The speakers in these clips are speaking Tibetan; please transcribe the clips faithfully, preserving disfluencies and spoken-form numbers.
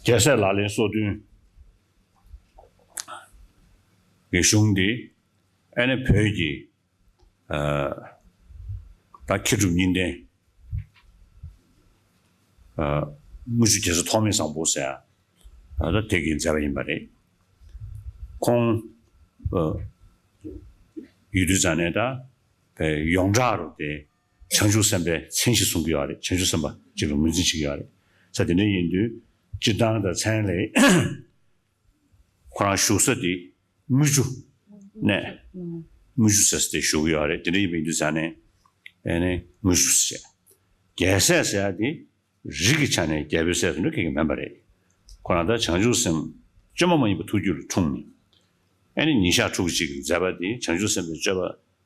རྒྱལ་སྲས་ལག་ལེན་སོ་བདུན་གྱི་གཞུང་འདི་ཨ་ནི་བོད་ཀྱི་ད་མཁས་གྲུབ་གཉིས་ལྡན་དངུལ་ཆུ་རྒྱལ་མཚན་ཐོགས་མེད་བཟང་པོ་ཟེར་ཡ་ད་དེ་གིས་མཛད་པ་ཡིན་པ་རེད། ཁོང་ཡོད་དུས་ཙང་ནས་ད་ཡོངས་གྲགས་རུ་དེ་བྱང་ཆུབ་སེམས་དཔའི་མཚན་གཞི་བཟུང་གི་ཡོད་རེད། བྱང་ཆུབ་སེམས་དཔའ་གཅིག་ལ་ངོས་འཛིན་བྱེད་ཀྱི་ཡོད་རེད། ས་དེ་འདྲ་ཡིན་དུས་སྤྱིར་བཏང་དང་མཚན་ལས་ཁོ་རང་བཞུགས་ས་དེ་དངུལ་ཆུ་ནས་དངུལ་ཆུ་ཟེར་ས་དེ་བཞུགས་ཀྱི་ཡོད་རེད། དེ་འདྲ་ཡིན་པ་ཡིན་དུས་ཙང་ནས་ཨེ་ནས་དངུལ་ཆུ་ཟེར། རྒྱལ་སྲས་ཟེར་ཡ་དེ་རིགས་ཀྱི་ཆ་ནས་རྒྱལ་པོའི་སྲས་སུ་འགྲོ་མཁན་གྱི་མིན་པ་རེད། ཁོ་རང་ད་བྱང་ཆུབ་སེམས་བཅོས་མ་མ་ཡིན་པ་ཐུགས་རྒྱུད་ལ་འཁྲུངས་ནས་ཨེ་ནི་ཉིན་ཞག་ཕྲུགས་གཅིག་གི་མཛད་པ་དེ་བྱང་ཆུབ་སེམས་དཔའི་སྤྱོད་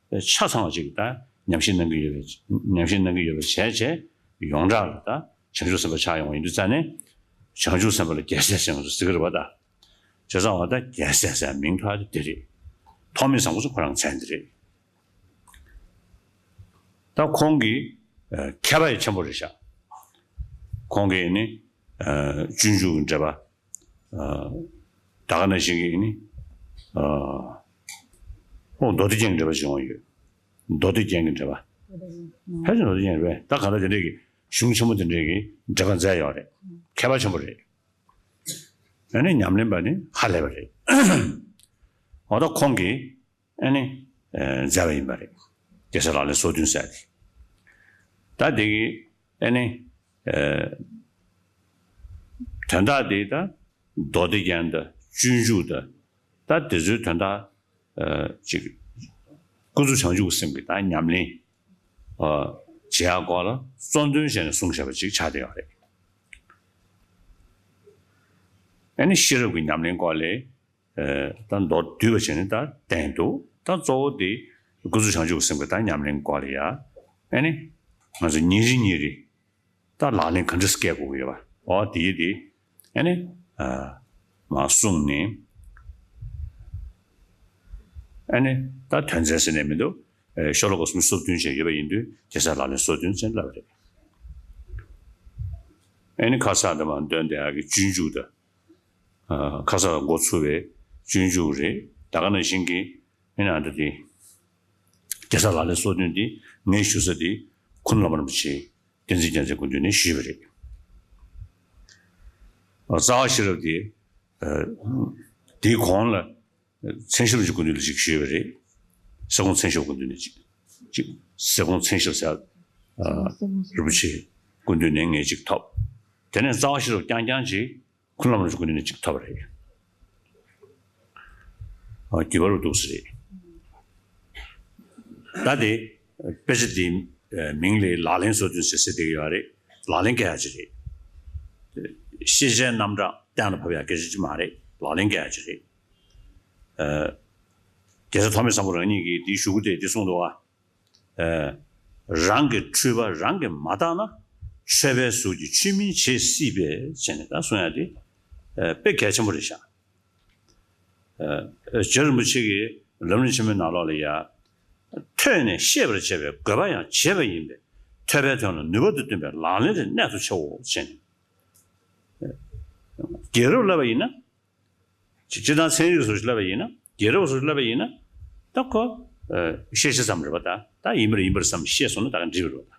པ་ཆ་ཚང་བ་ཅིག་ད་ཉམས་ཞིབ་གནང་གི་ཡོད་པའི་ཉམས་ཞིབ་གནང་གི་ཡོད་པ་བྱས་བྱས་ཡོངས་གྲགས་ལ་ད་བྱང་ཆུབ་སེམས་དཔའ་ཆགས་ཡོང་བ་ཡིན་དུས་ཙང་ནས་བྱང་ཆུབ་སེམས་དཔའ་ལ་རྒྱལ་སྲས་ཟེར་ཡོང་ཟེར་གི་རེད་པ། ད་བྱས་ཙང་བ་ད་རྒྱལ་སྲས་ཟེར་མིང་ཐོགས་དེ་དེ་རེད། ཐོགས་མེད་བཟང་པོ་ཟེར་ཁོ་རང་མཚན་དེ་རེད། ད་ཁོང་གི་མཁས་པ་ཡང་ཆེན་པོ་རེད་ཤག་ཁོང་གི་ནི་སྤྱོད་འཇུག་གི་འགྲེལ་པ། ད་ག་ནང་བཞིན་གྱི་ནི། ཨོ་མདོ་སྡེ་རྒྱན་གྱི་འགྲེལ་པ་ཞིག་ཡོང་ཡོད། མདོ་སྡེ་རྒྱན་གྱི་འགྲེལ་པ། ཕལ་ཆེར་མདོ་སྡེ་རྒྱན་རེད་པས། ད་གང་ལྟར་དེ་འདྲས་ཀྱི་གཞུང་ཆེན་མོ་དེ་འདྲས་ཀྱི་འགྲེལ་པ་མཛད་ཡོད་རེད། མཁས་པ་ཆེན་པོ་རེད། ཨ་ནི་ཉམས་ལེན་པ་ནི་ཧ་ལས་པ་རེད། འོ་ད་ཁོང་གིས་ཨ་ནི་མཛད་པ་ཡིན་པ་རེད། རྒྱལ་སྲས་ལག་ལེན་སོ་བདུན་ཟེར་ཏེ། ད་དེ་གི་ཨ་ནི་དོན་དག་དེ་ད་མདོ་སྡེ་རྒྱན་དང་སྤྱོད་འཇུག་དང་ད་དེ་ཚོའི་དོན་དག་ཅིག་ཀུན་རྫོབ་བྱང་ཆུབ་ཀྱི་སེམས་ཀྱི་ད་ཉམས་ལེན་བྱེད་ཡག་སྐོར་ལ་གཙོ་འདོན་བྱས་ནས་གསུངས་བཞག་པ་ཅིག་ཆགས་བསྡད་ཡོད་རེད། ཨ་ནི་ཤེས་རབ་ཀྱི་ཉམས་ལེན་སྐོར་ལས། ད་མདོར་བསྡུས་པ་བྱས་ནས་ད་བསྟན་འདུག་ད་གཙོ་བོ་དེ་ཀུན་རྫོབ་བྱང་ཆུབ་ཀྱི་སེམས་ཀྱི་ད་ཉམས་ལེན་སྐོར་ལ་ཡ། ཨ་ནི་ང་ཚོ་ཉིན་རེ་ཉིན་རེ་ད་ལག་ལེན་ག་འདྲ་སྐྱེལ་དགོས་ཀྱི་ཡོད་པ། འོ་དེ་དེ་ཨ་ནི་མ་གསུངས་ནས། ཨ་ནི་ད་དོན་ཚན་ཟེར་ནས་མི་འདུག་ཤོ་ལོ་ཀ་སུམ་ཅུ་སོ་བདུན་བྱས་ཡོད་པ་ཡིན་དུས་རྒྱལ་སྲས་ལག་ལེན་སོ་བདུན་ཅན་ལབ་རེད། ཨ་ནི་ཁ་སང་དེ་མ་འདོན་དེ་ཡག་གི་སྤྱོད་འཇུག་དང་། ཁ་སང་ལ་འགོ་ཚུགས་པའི་སྤྱོད་འཇུག་རེད། ད་ག་ནང་བཞིན་གྱི་ཨ་ནི་ཨ་འདྲ་དེ། རྒྱལ་སྲས་ལག་ལེན་སོ་བདུན་དེ་ངས་ཞུ་ས་དེ་ཁུ་ནུ་བླ་མ་རིན་པོ་ཆེ་བསྟན་འཛིན་རྒྱལ་མཚན་སྐུ་མདུན་ནས་ཞུས་པ་རེད། རྩ་བ་ཤེས་རབ་དེ་དེའི་གོང་ལ་མཚན་ཞབས་ཀྱི་སྐུ་མདུན་ལ་ཅིག་ཞུས་པ་རེད། ས་ཁོངས་མཚན་ཞབས་སྐུ་མདུན་ནས་ཅིག་ཅིག་ས་ཁོངས་མཚན་ཞབས་ཟེར་རིན་པོ་ཆེ་སྐུ་མདུན་ནས་ངས་ཅིག་ཐོབ། དེ་ནས་རྩ་བ་ཤེས་རབ་རྐྱང་རྐྱང་ཅིག་ཁུ་ནུ་བླ་མ་རིན་པོ་ཆེ་སྐུ་མདུན་ནས་ཅིག་ཐོབ་པ་རེད། ཨ་རྒྱུད་པ་རུ་འདུག་ས་རེད། ད་དེ་དཔེ་ཆ་དེའི་མིང་ལ་ལག་ལེན་སོ་བདུན་ཟེར་ཟེར་བསྡད་ཀྱི་ཡོད་རེད། ལག་ལེན་སྐྱེལ་ཡག་ཅིག་རེད། ཤེས་བྱའི་རྣམ་གྲངས་གཏན་ལ་ཕབ་ཡག་སྐད་ཆ་ཅིག་མ་རེད། ལག་ལེན་སྐྱེལ་ཡག་ཅིག་རེད། རྒྱལ་སྲས་ཐོགས་མེད་བཟང་པོ་རང་ཉིད་ཀྱིས་འདི་ཞུ་གི་དེ་འདི་གསུངས་འདུག་བ། རང་གི་འཁྲུལ་པ་རང་གིས་མ་བརྟགས་ན། ཆོས་པའི་གཟུགས་ཀྱིས་ཆོས་མིན་བྱེད་སྲིད་པས་ཟེར་ནས་ད་གསུང་ཡག་དེ་དཔེ་གལ་ཆེན་པོ་རེད་ཤག་རྗེ་རིན་པོ་ཆེ་གིས་ལམ་རིམ་ཆེན་མོའི་ནང་ལོགས་ལ་ཡ། ཐོས་ནས་ཤེས་པར་བྱེད་པའི་དགོས་པ་ཡང་བྱས་པ་ཡིན་པས་ཐོས་པའི་དོན་ལ་ནུས་པ་དང་བསྟུན་པའི་ལག་ལེན་དེ་གནད་དུ་ཆེའོ་ཟེར་ནས། རྒྱལ་རབས་ལབ་པ་ཡིན་ན། སྤྱིར་བཏང་ཚན་རིག་སོགས་ལབ་པ་ཡིན་ན། རྒྱལ་རབས་སོགས་ལབ་པ་ཡིན་ན། ད་ཁོ། ཤེས་བྱ་ཙམ་རེད་པ་ད། ད་ཡིན་པར་ཡིན་པར་བསམ་ཤེས་སོང་ན་ད་ག་འགྲིག་པ་རེད་པ་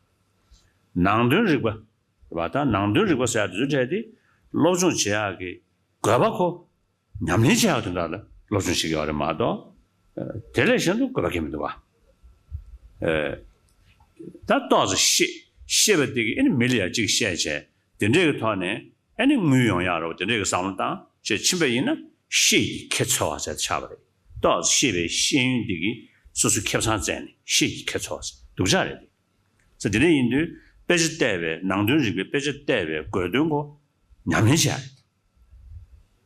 ད། ནང་དོན་རིག་པ། རེད་པ་ད་ནང་དོན་རིག་པ་ཟེར་ཡག་དེ་ཚོ་གྲས་དེ། སློབ་སྦྱོང་བྱེད་ཡག་གི་དགོས་པ་ཁོ། ཉམས་ལེན་བྱེད་ཡག་དོན་དག་ལ་སློབ་སྦྱོང་བྱེད་ཀྱི་ཡོད་རེད་མ་གཏོགས། དེ་ལས་གཞན་དུ་དགོས་པ་གང་ཡང་མི་འདུག་བ། ད་ཏོག་ཙམ་ཤེས། ཤེས་པ་དེ་གིས་ཨ་ནི་མི་ལ་ཡང་གཅིག་བཤད་བྱས། དེ་འདྲའི་གི་ཐོག་ནས་ཨ་ནི་དངུལ་ཡོང་ཡག་རེད་པ། དེ་འདྲའི་གི་བསམ་བློ་བཏང་བྱས་ཕྱིན་པ་ཡིན་ན་ཤེས་ཀྱི་ཁེ་འཚོལ་བ་ཟེར་ཆགས་པ་རེད། ཏོག་ཙམ་ཤེས་པའི་ཤེས་ཡོན་དེ་གིས་སོ་སོའི་ཁེ་བཟང་བཙལ་ནས་ཤེས་ཀྱི་ཁེ་འཚོལ་བ་ཟེར་སྡུག་ཅག་རེད་དེ། ཟེར་དེ་འདྲ་ཡིན་དུས་དཔེ་ཆ་བལྟས་པའི་ནང་དོན་རིག་པའི་དཔེ་ཆ་བལྟས་པའི་དགོས་དོན་ཁོ་ཉམས་ལེན་བྱེད་ཡག་རེད།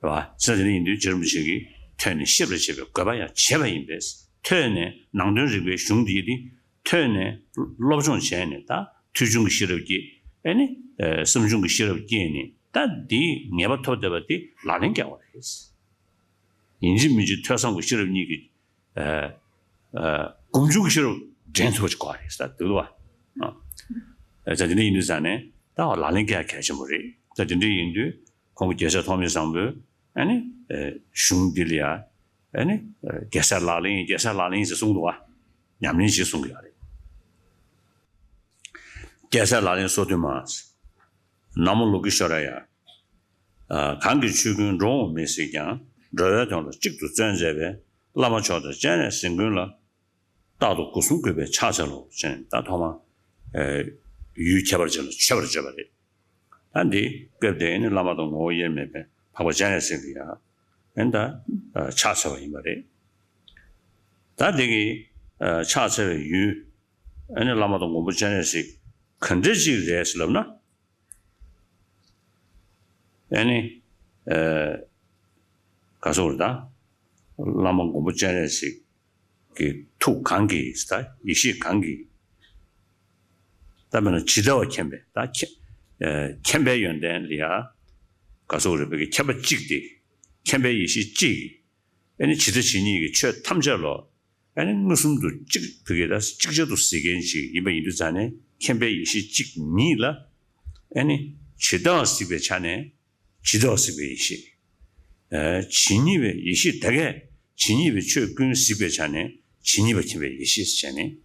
རེད་བ། ཟེར་དེ་འདྲ་ཡིན་དུས་རྗེ་རིན་པོ་ཆེ་གིས་ཐོས་ནས་ཤེས་པར་བྱེད་པའི་དགོས་པ་ཡང་བྱས་པ་ཡིན་པས། ཐོས་ནས་ནང་དོན་རིག་པའི་གཞུང་འདི་ཡི་འདི་ཐོས་ནས་སློབ་སྦྱོང་བྱས་ནས་ད་ཐོས་བྱུང་གི་ཤེས་རབ་སྐྱེས། ཨེ་ནི། བསམ་བྱུང་གི་ཤེས་རབ་སྐྱེས་ནས་ད་འདིའི་ངེས་པ་ཐོབ་བསྡད་པ་དེ་ལག་ལེན་བཀལ་བ་རེད། ཡིན་གཅིག་མིན་གཅིག་ཐོས་བསམ་གྱི་ཤེས་རབ་གཉིས་ཀྱི། སྒོམ་བྱུང་གི་ཤེས་རབ་འདྲེན་ཐུབ་པ་ཅིག་དགོས་རེད་ཟེར་འདུག་བ། ད་དེ་འདྲ་ཡིན་དུས་ཙང་ནས་ད་ལག་ལེན་བཀལ་གལ་ཆེན་པོ་རེད། ད་དེ་འདྲ་ཡིན་དུས་ ཁོང་གི་རྒྱལ་སྲས་ཐོགས་མེད་བཟང་པོས་ཨ་ནི་གཞུང་འདི་ལ་ཡ་ཨ་ནི་རྒྱལ་སྲས་ལག་ལེན་ཡིན། རྒྱལ་སྲས་ལག་ལེན་ཡིན་ཟེར་གསུངས་འདུག་བ། ཉམས་ལེན་བྱེད་གསུང་གི་ཡོད་རེད། རྒྱལ་སྲས་ལག་ལེན་སོ་བདུན་མ། ན་མོ་ལོ་ཀི་ཤྭ་ར་ཡ། གང་གི་ཆོས་ཀུན་འགྲོ་འོང་མེད་གཟིགས་ཀྱང་། འགྲོ་བའི་དོན་ལ་གཅིག་ཏུ་བརྩོན་མཛད་པའི། བླ་མ་མཆོག་དང་སྤྱན་རས་གཟིགས་མགོན་ལ། རྟག་ཏུ་སྒོ་གསུམ་གུས་པས་ཕྱག་འཚལ་ལོ། ཅེས་ད་ཐོག་མ་ཡུལ་ཁྱད་པར་ཅན་ལ་མཆོད་པར་བརྗོད་པ་རེད། ད་འདི་སྐབས་དེ་ནི་བླ་མ་དང་ངོ་བོ་དབྱེར་མེད་པའི་འཕགས་པ་སྤྱན་རས་གཟིགས་ལ་ཡང་ད་ཕྱག་འཚལ་བ་ཡིན་པ་རེད། ད་འདི་གི་ཕྱག་འཚལ་བའི་ཡུལ་ཨ་ནི་བླ་མ་དང་མགོན་པོ་སྤྱན་རས་གཟིགས་ག་འདྲ་ཅིག་རེད་ལབ་ན། ཨ་ནི། ཨ། ག་སོགས་རེད་ད། བླ་མ་མགོན་པོ་སྤྱན་རས་གཟིགས་ཀྱི་ཐུགས་གང་གིས་ད་ཡེ་ཤེས་གང་གིས། ད་མེད་ན་ཇི་ལྟ་བ་མཁྱེན་པས་ད་མཁྱེན། ཨ། མཁྱེན་པའི་ཡོན་ཏན་ལ་ཡ། ག་སོགས་རེད་བོད་ཀྱི་མཁྱེན་པ་གཅིག་སྟེ། མཁྱེན་པའི་ཡེ་ཤེས་གཅིག་གིས། ཨ་ནི་ཇི་ལྟ་ཇི་སྙེད་ཀྱི་ཆོས་ཐམས་ཅད་ལོ། ཨ་ནི་མངོན་སུམ་དུ་གཅིག་བོད་ཀྱི་ད་གཅིག་ཆར་དུ་གཟིགས་མཁན་ཅིག་ཡིན་པ་ཡིན་དུས་ཙང་ནས་མཁྱེན་པའི་ཡེ་ཤེས་གཅིག་ཉིད་ལ། ཨ་ནི་ཇི་ལྟ་བ་གཟིགས་པའི་ཆ་ནས་ཇི་ལྟ་བ་གཟིགས་པའི་ཡེ་ཤེས། ཨ། ཇི་སྙེད་པའི་ཡེ་ཤེས་དེ་གས་ཇི་སྙེད་པའི་ཆོས་ཀུན་གཟིགས་པའི་ཆ་ནས་ཇི་སྙེད་པ་མཁྱེན་པའི་ཡེ་ཤེས་ཟེར་ནས།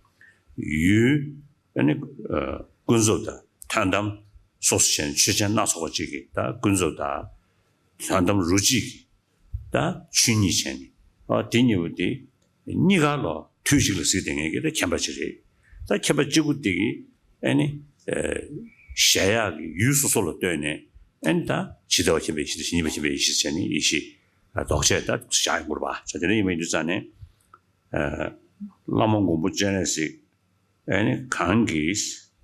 ཡུལ་ཨ་ནི་ཨ་ཀུན་རྫོབ་དང་དོན་དམ་སོགས་སུ་བྱས་ནས་ཆོས་ཅན་སྣ་ཚོགས་པ་གཅིག་གིས་ད་ཀུན་རྫོབ་དང་དོན་དམ་རོ་གཅིག་གིས་ད་ཆོས་ཉིད་བྱས་ནས། ཨ། དེ་གཉིས་པོ་དེ་གཉིས་ཀ་ལོ་དུས་གཅིག་ལ་གཟིགས་བསྡད་མཁན་གྱི་ད་མཁྱེན་པ་ཅིག་རེད། ད་མཁྱེན་པ་གཅིག་པུ་དེ་གིས་ཨ་ནི་ཨ་གཞལ་ཡས་ཀྱི་ཡུལ་སོ་སོ་ལ་ལྟོས་ནས་ཨ་ནི་ད་ཇི་ལྟ་བ་མཁྱེན་པའི་ཡེ་ཤེས་དང་ཇི་སྙེད་པ་མཁྱེན་པའི་ཡེ་ཤེས་བྱས་ནས་ཡེ་ཤེས་ལྡོག་ཆས་ད་བཞག་ཡོང་དགོས་རེད་པ། ད་དེ་འདྲ་ཡིན་པ་ཡིན་དུས་ཙང་ནས། ཨ། བླ་མ་མགོན་པོ་སྤྱན་རས་གཟིགས་ཨ་ནི་གང་གིས།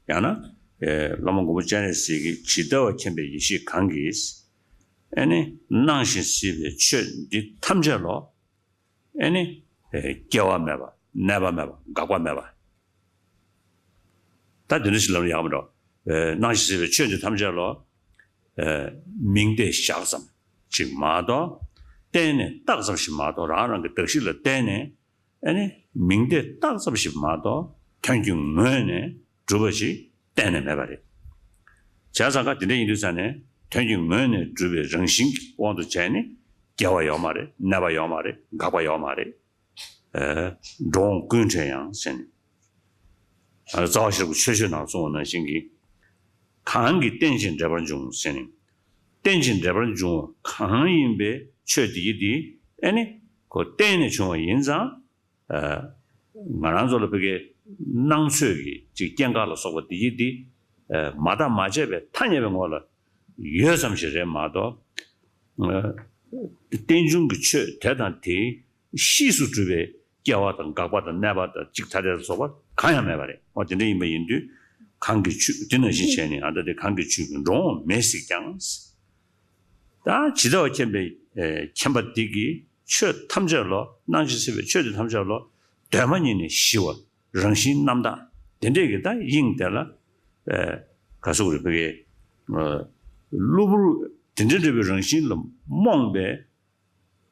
ཡང་ན་ཨ་བླ་མ་མགོན་པོ་སྤྱན་རས་གཟིགས་ཀྱིས་ཇི་ལྟ་བ་མཁྱེན་པའི་ཡེ་ཤེས་གང་གིས་ཨ་ནི་སྣང་ཞིང་སྲིད་པའི་ཆོས་འདི་ཐམས་ཅད་ལོ། ཨ་ནི་ཨ་སྐྱེ་བ་མེད་པ། གནས་པ་མེད་པ། འགག་པ་མེད་པ། ད་འདི་འདྲ་ཞིག་ལབ་ན་ཡག་པོ་འདུག་ཨ། སྣང་ཞིང་སྲིད་པའི་ཆོས་འདི་ཐམས་ཅད་ལོ། ཨ། མིང་བརྡས་བཞག་ཙམ་ཅིག་མ་གཏོགས། བརྟེན་ནས་བཏགས་ཙམ་ཞིག་མ་གཏོགས། རང་རང་གི་གདགས་གཞི་ལ་བརྟེན་ནས། ཨ་ནི་མིང་བརྡས་བཏགས་ཙམ་ཞིག་མ་གཏོགས་དོན་གྱི་ངོས་ནས་གྲུབ་པ་ཞིག་གཏན་ནས་མེད་པ་རེད། བྱས་ཙང་ཀ་དེ་འདྲ་ཡིན་དུས་ཙང་ནས་དོན་གྱི་ངོས་ནས་གྲུབ་པའི་རང་བཞིན་གྱི་དབང་དུ་བྱས་ནས་སྐྱེ་བ་ཡོད་མ་རེད། གནས་པ་ཡོད་མ་རེད། འགག་པ་ཡོད་མ་རེད། ཨ། འགྲོ་འོང་ཀུན་བྲལ་ཡང་ཟེར་ནས། ཨ། རྩ་བ་ཤེས་རབ་ཀྱི་ཆོས་སྤྱོད་ནང་གསུངས་པ་ནང་བཞིན་གྱི། གང་གིས་རྟེན་ཅིང་འབྲེལ་པར་འབྱུང་ཟེར་ནས། རྟེན་ཅིང་འབྲེལ་པར་འབྱུང་བ་གང་ཡིན་པའི་ཆོས་དེ་ཡིན་ཏེ། ཨ་ནི་ཁོ་བརྟེན་ནས་བྱུང་བ་ཡིན་ཙང་། ཨ། ང་རང་ཚོ་ལ་བོད་ཀྱི་སྣང་ཚོད་ཀྱི་ཅིག་སྐྱེ་འགག་ལ་སོགས་པ་དེ་ཡིན་ཏེ། ཨ། མ་བརྟགས་མ་དཔྱད་པའི་ཐ་སྙད་པའི་ངོ་ལ་ཡོད་ཙམ་ཞིག་རེད་མ་གཏོགས། ཨ། རྟེན་འབྱུང་གི་ཆོས་དེ་དང་དེའི་གཤིས་སུ་གྲུབ་པའི་སྐྱེ་བ་དང་འགག་པ་དང་གནས་པ་དང་གཅིག་ཐ་དད་ལ་སོགས་པ་གང་ཡང་མེད་པ་རེད། འོ་དེ་འདྲ་ཡིན་པ་ཡིན་དུས་གང་གི་ཆོས་དེ་ནང་བཞིན་བྱས་ནས། ཨ། ད་དེ་གང་གི་ཆོས་ཀྱིས་འགྲོ་འོང་མེད་གཟིགས་ཀྱང་། ད་ཇི་ལྟ་བ་མཁྱེན་པའི་ཨེ་མཁྱེན་པ་འདི་གིས་ཆོས་ཐམས་ཅད་ལོ། སྣང་ཞིང་སྲིད་པའི་ཆོས་དེ་ཐམས་ཅད་ལོ། གདོད་མ་ཉིད་ནས་ཞི་བ་རང་བཞིན་རྣམ་དག་དེ་འདྲས་ཀྱི་ད་དབྱིངས་དེ་ལ། ཨེ་ག་ཟེར་དགོས་རེད། བོད་ཀྱི་ཨ་གློ་བུར་དེ་འདྲ་འདྲ་བའི་རང་བཞིན་ལ་རྨོངས་པའི།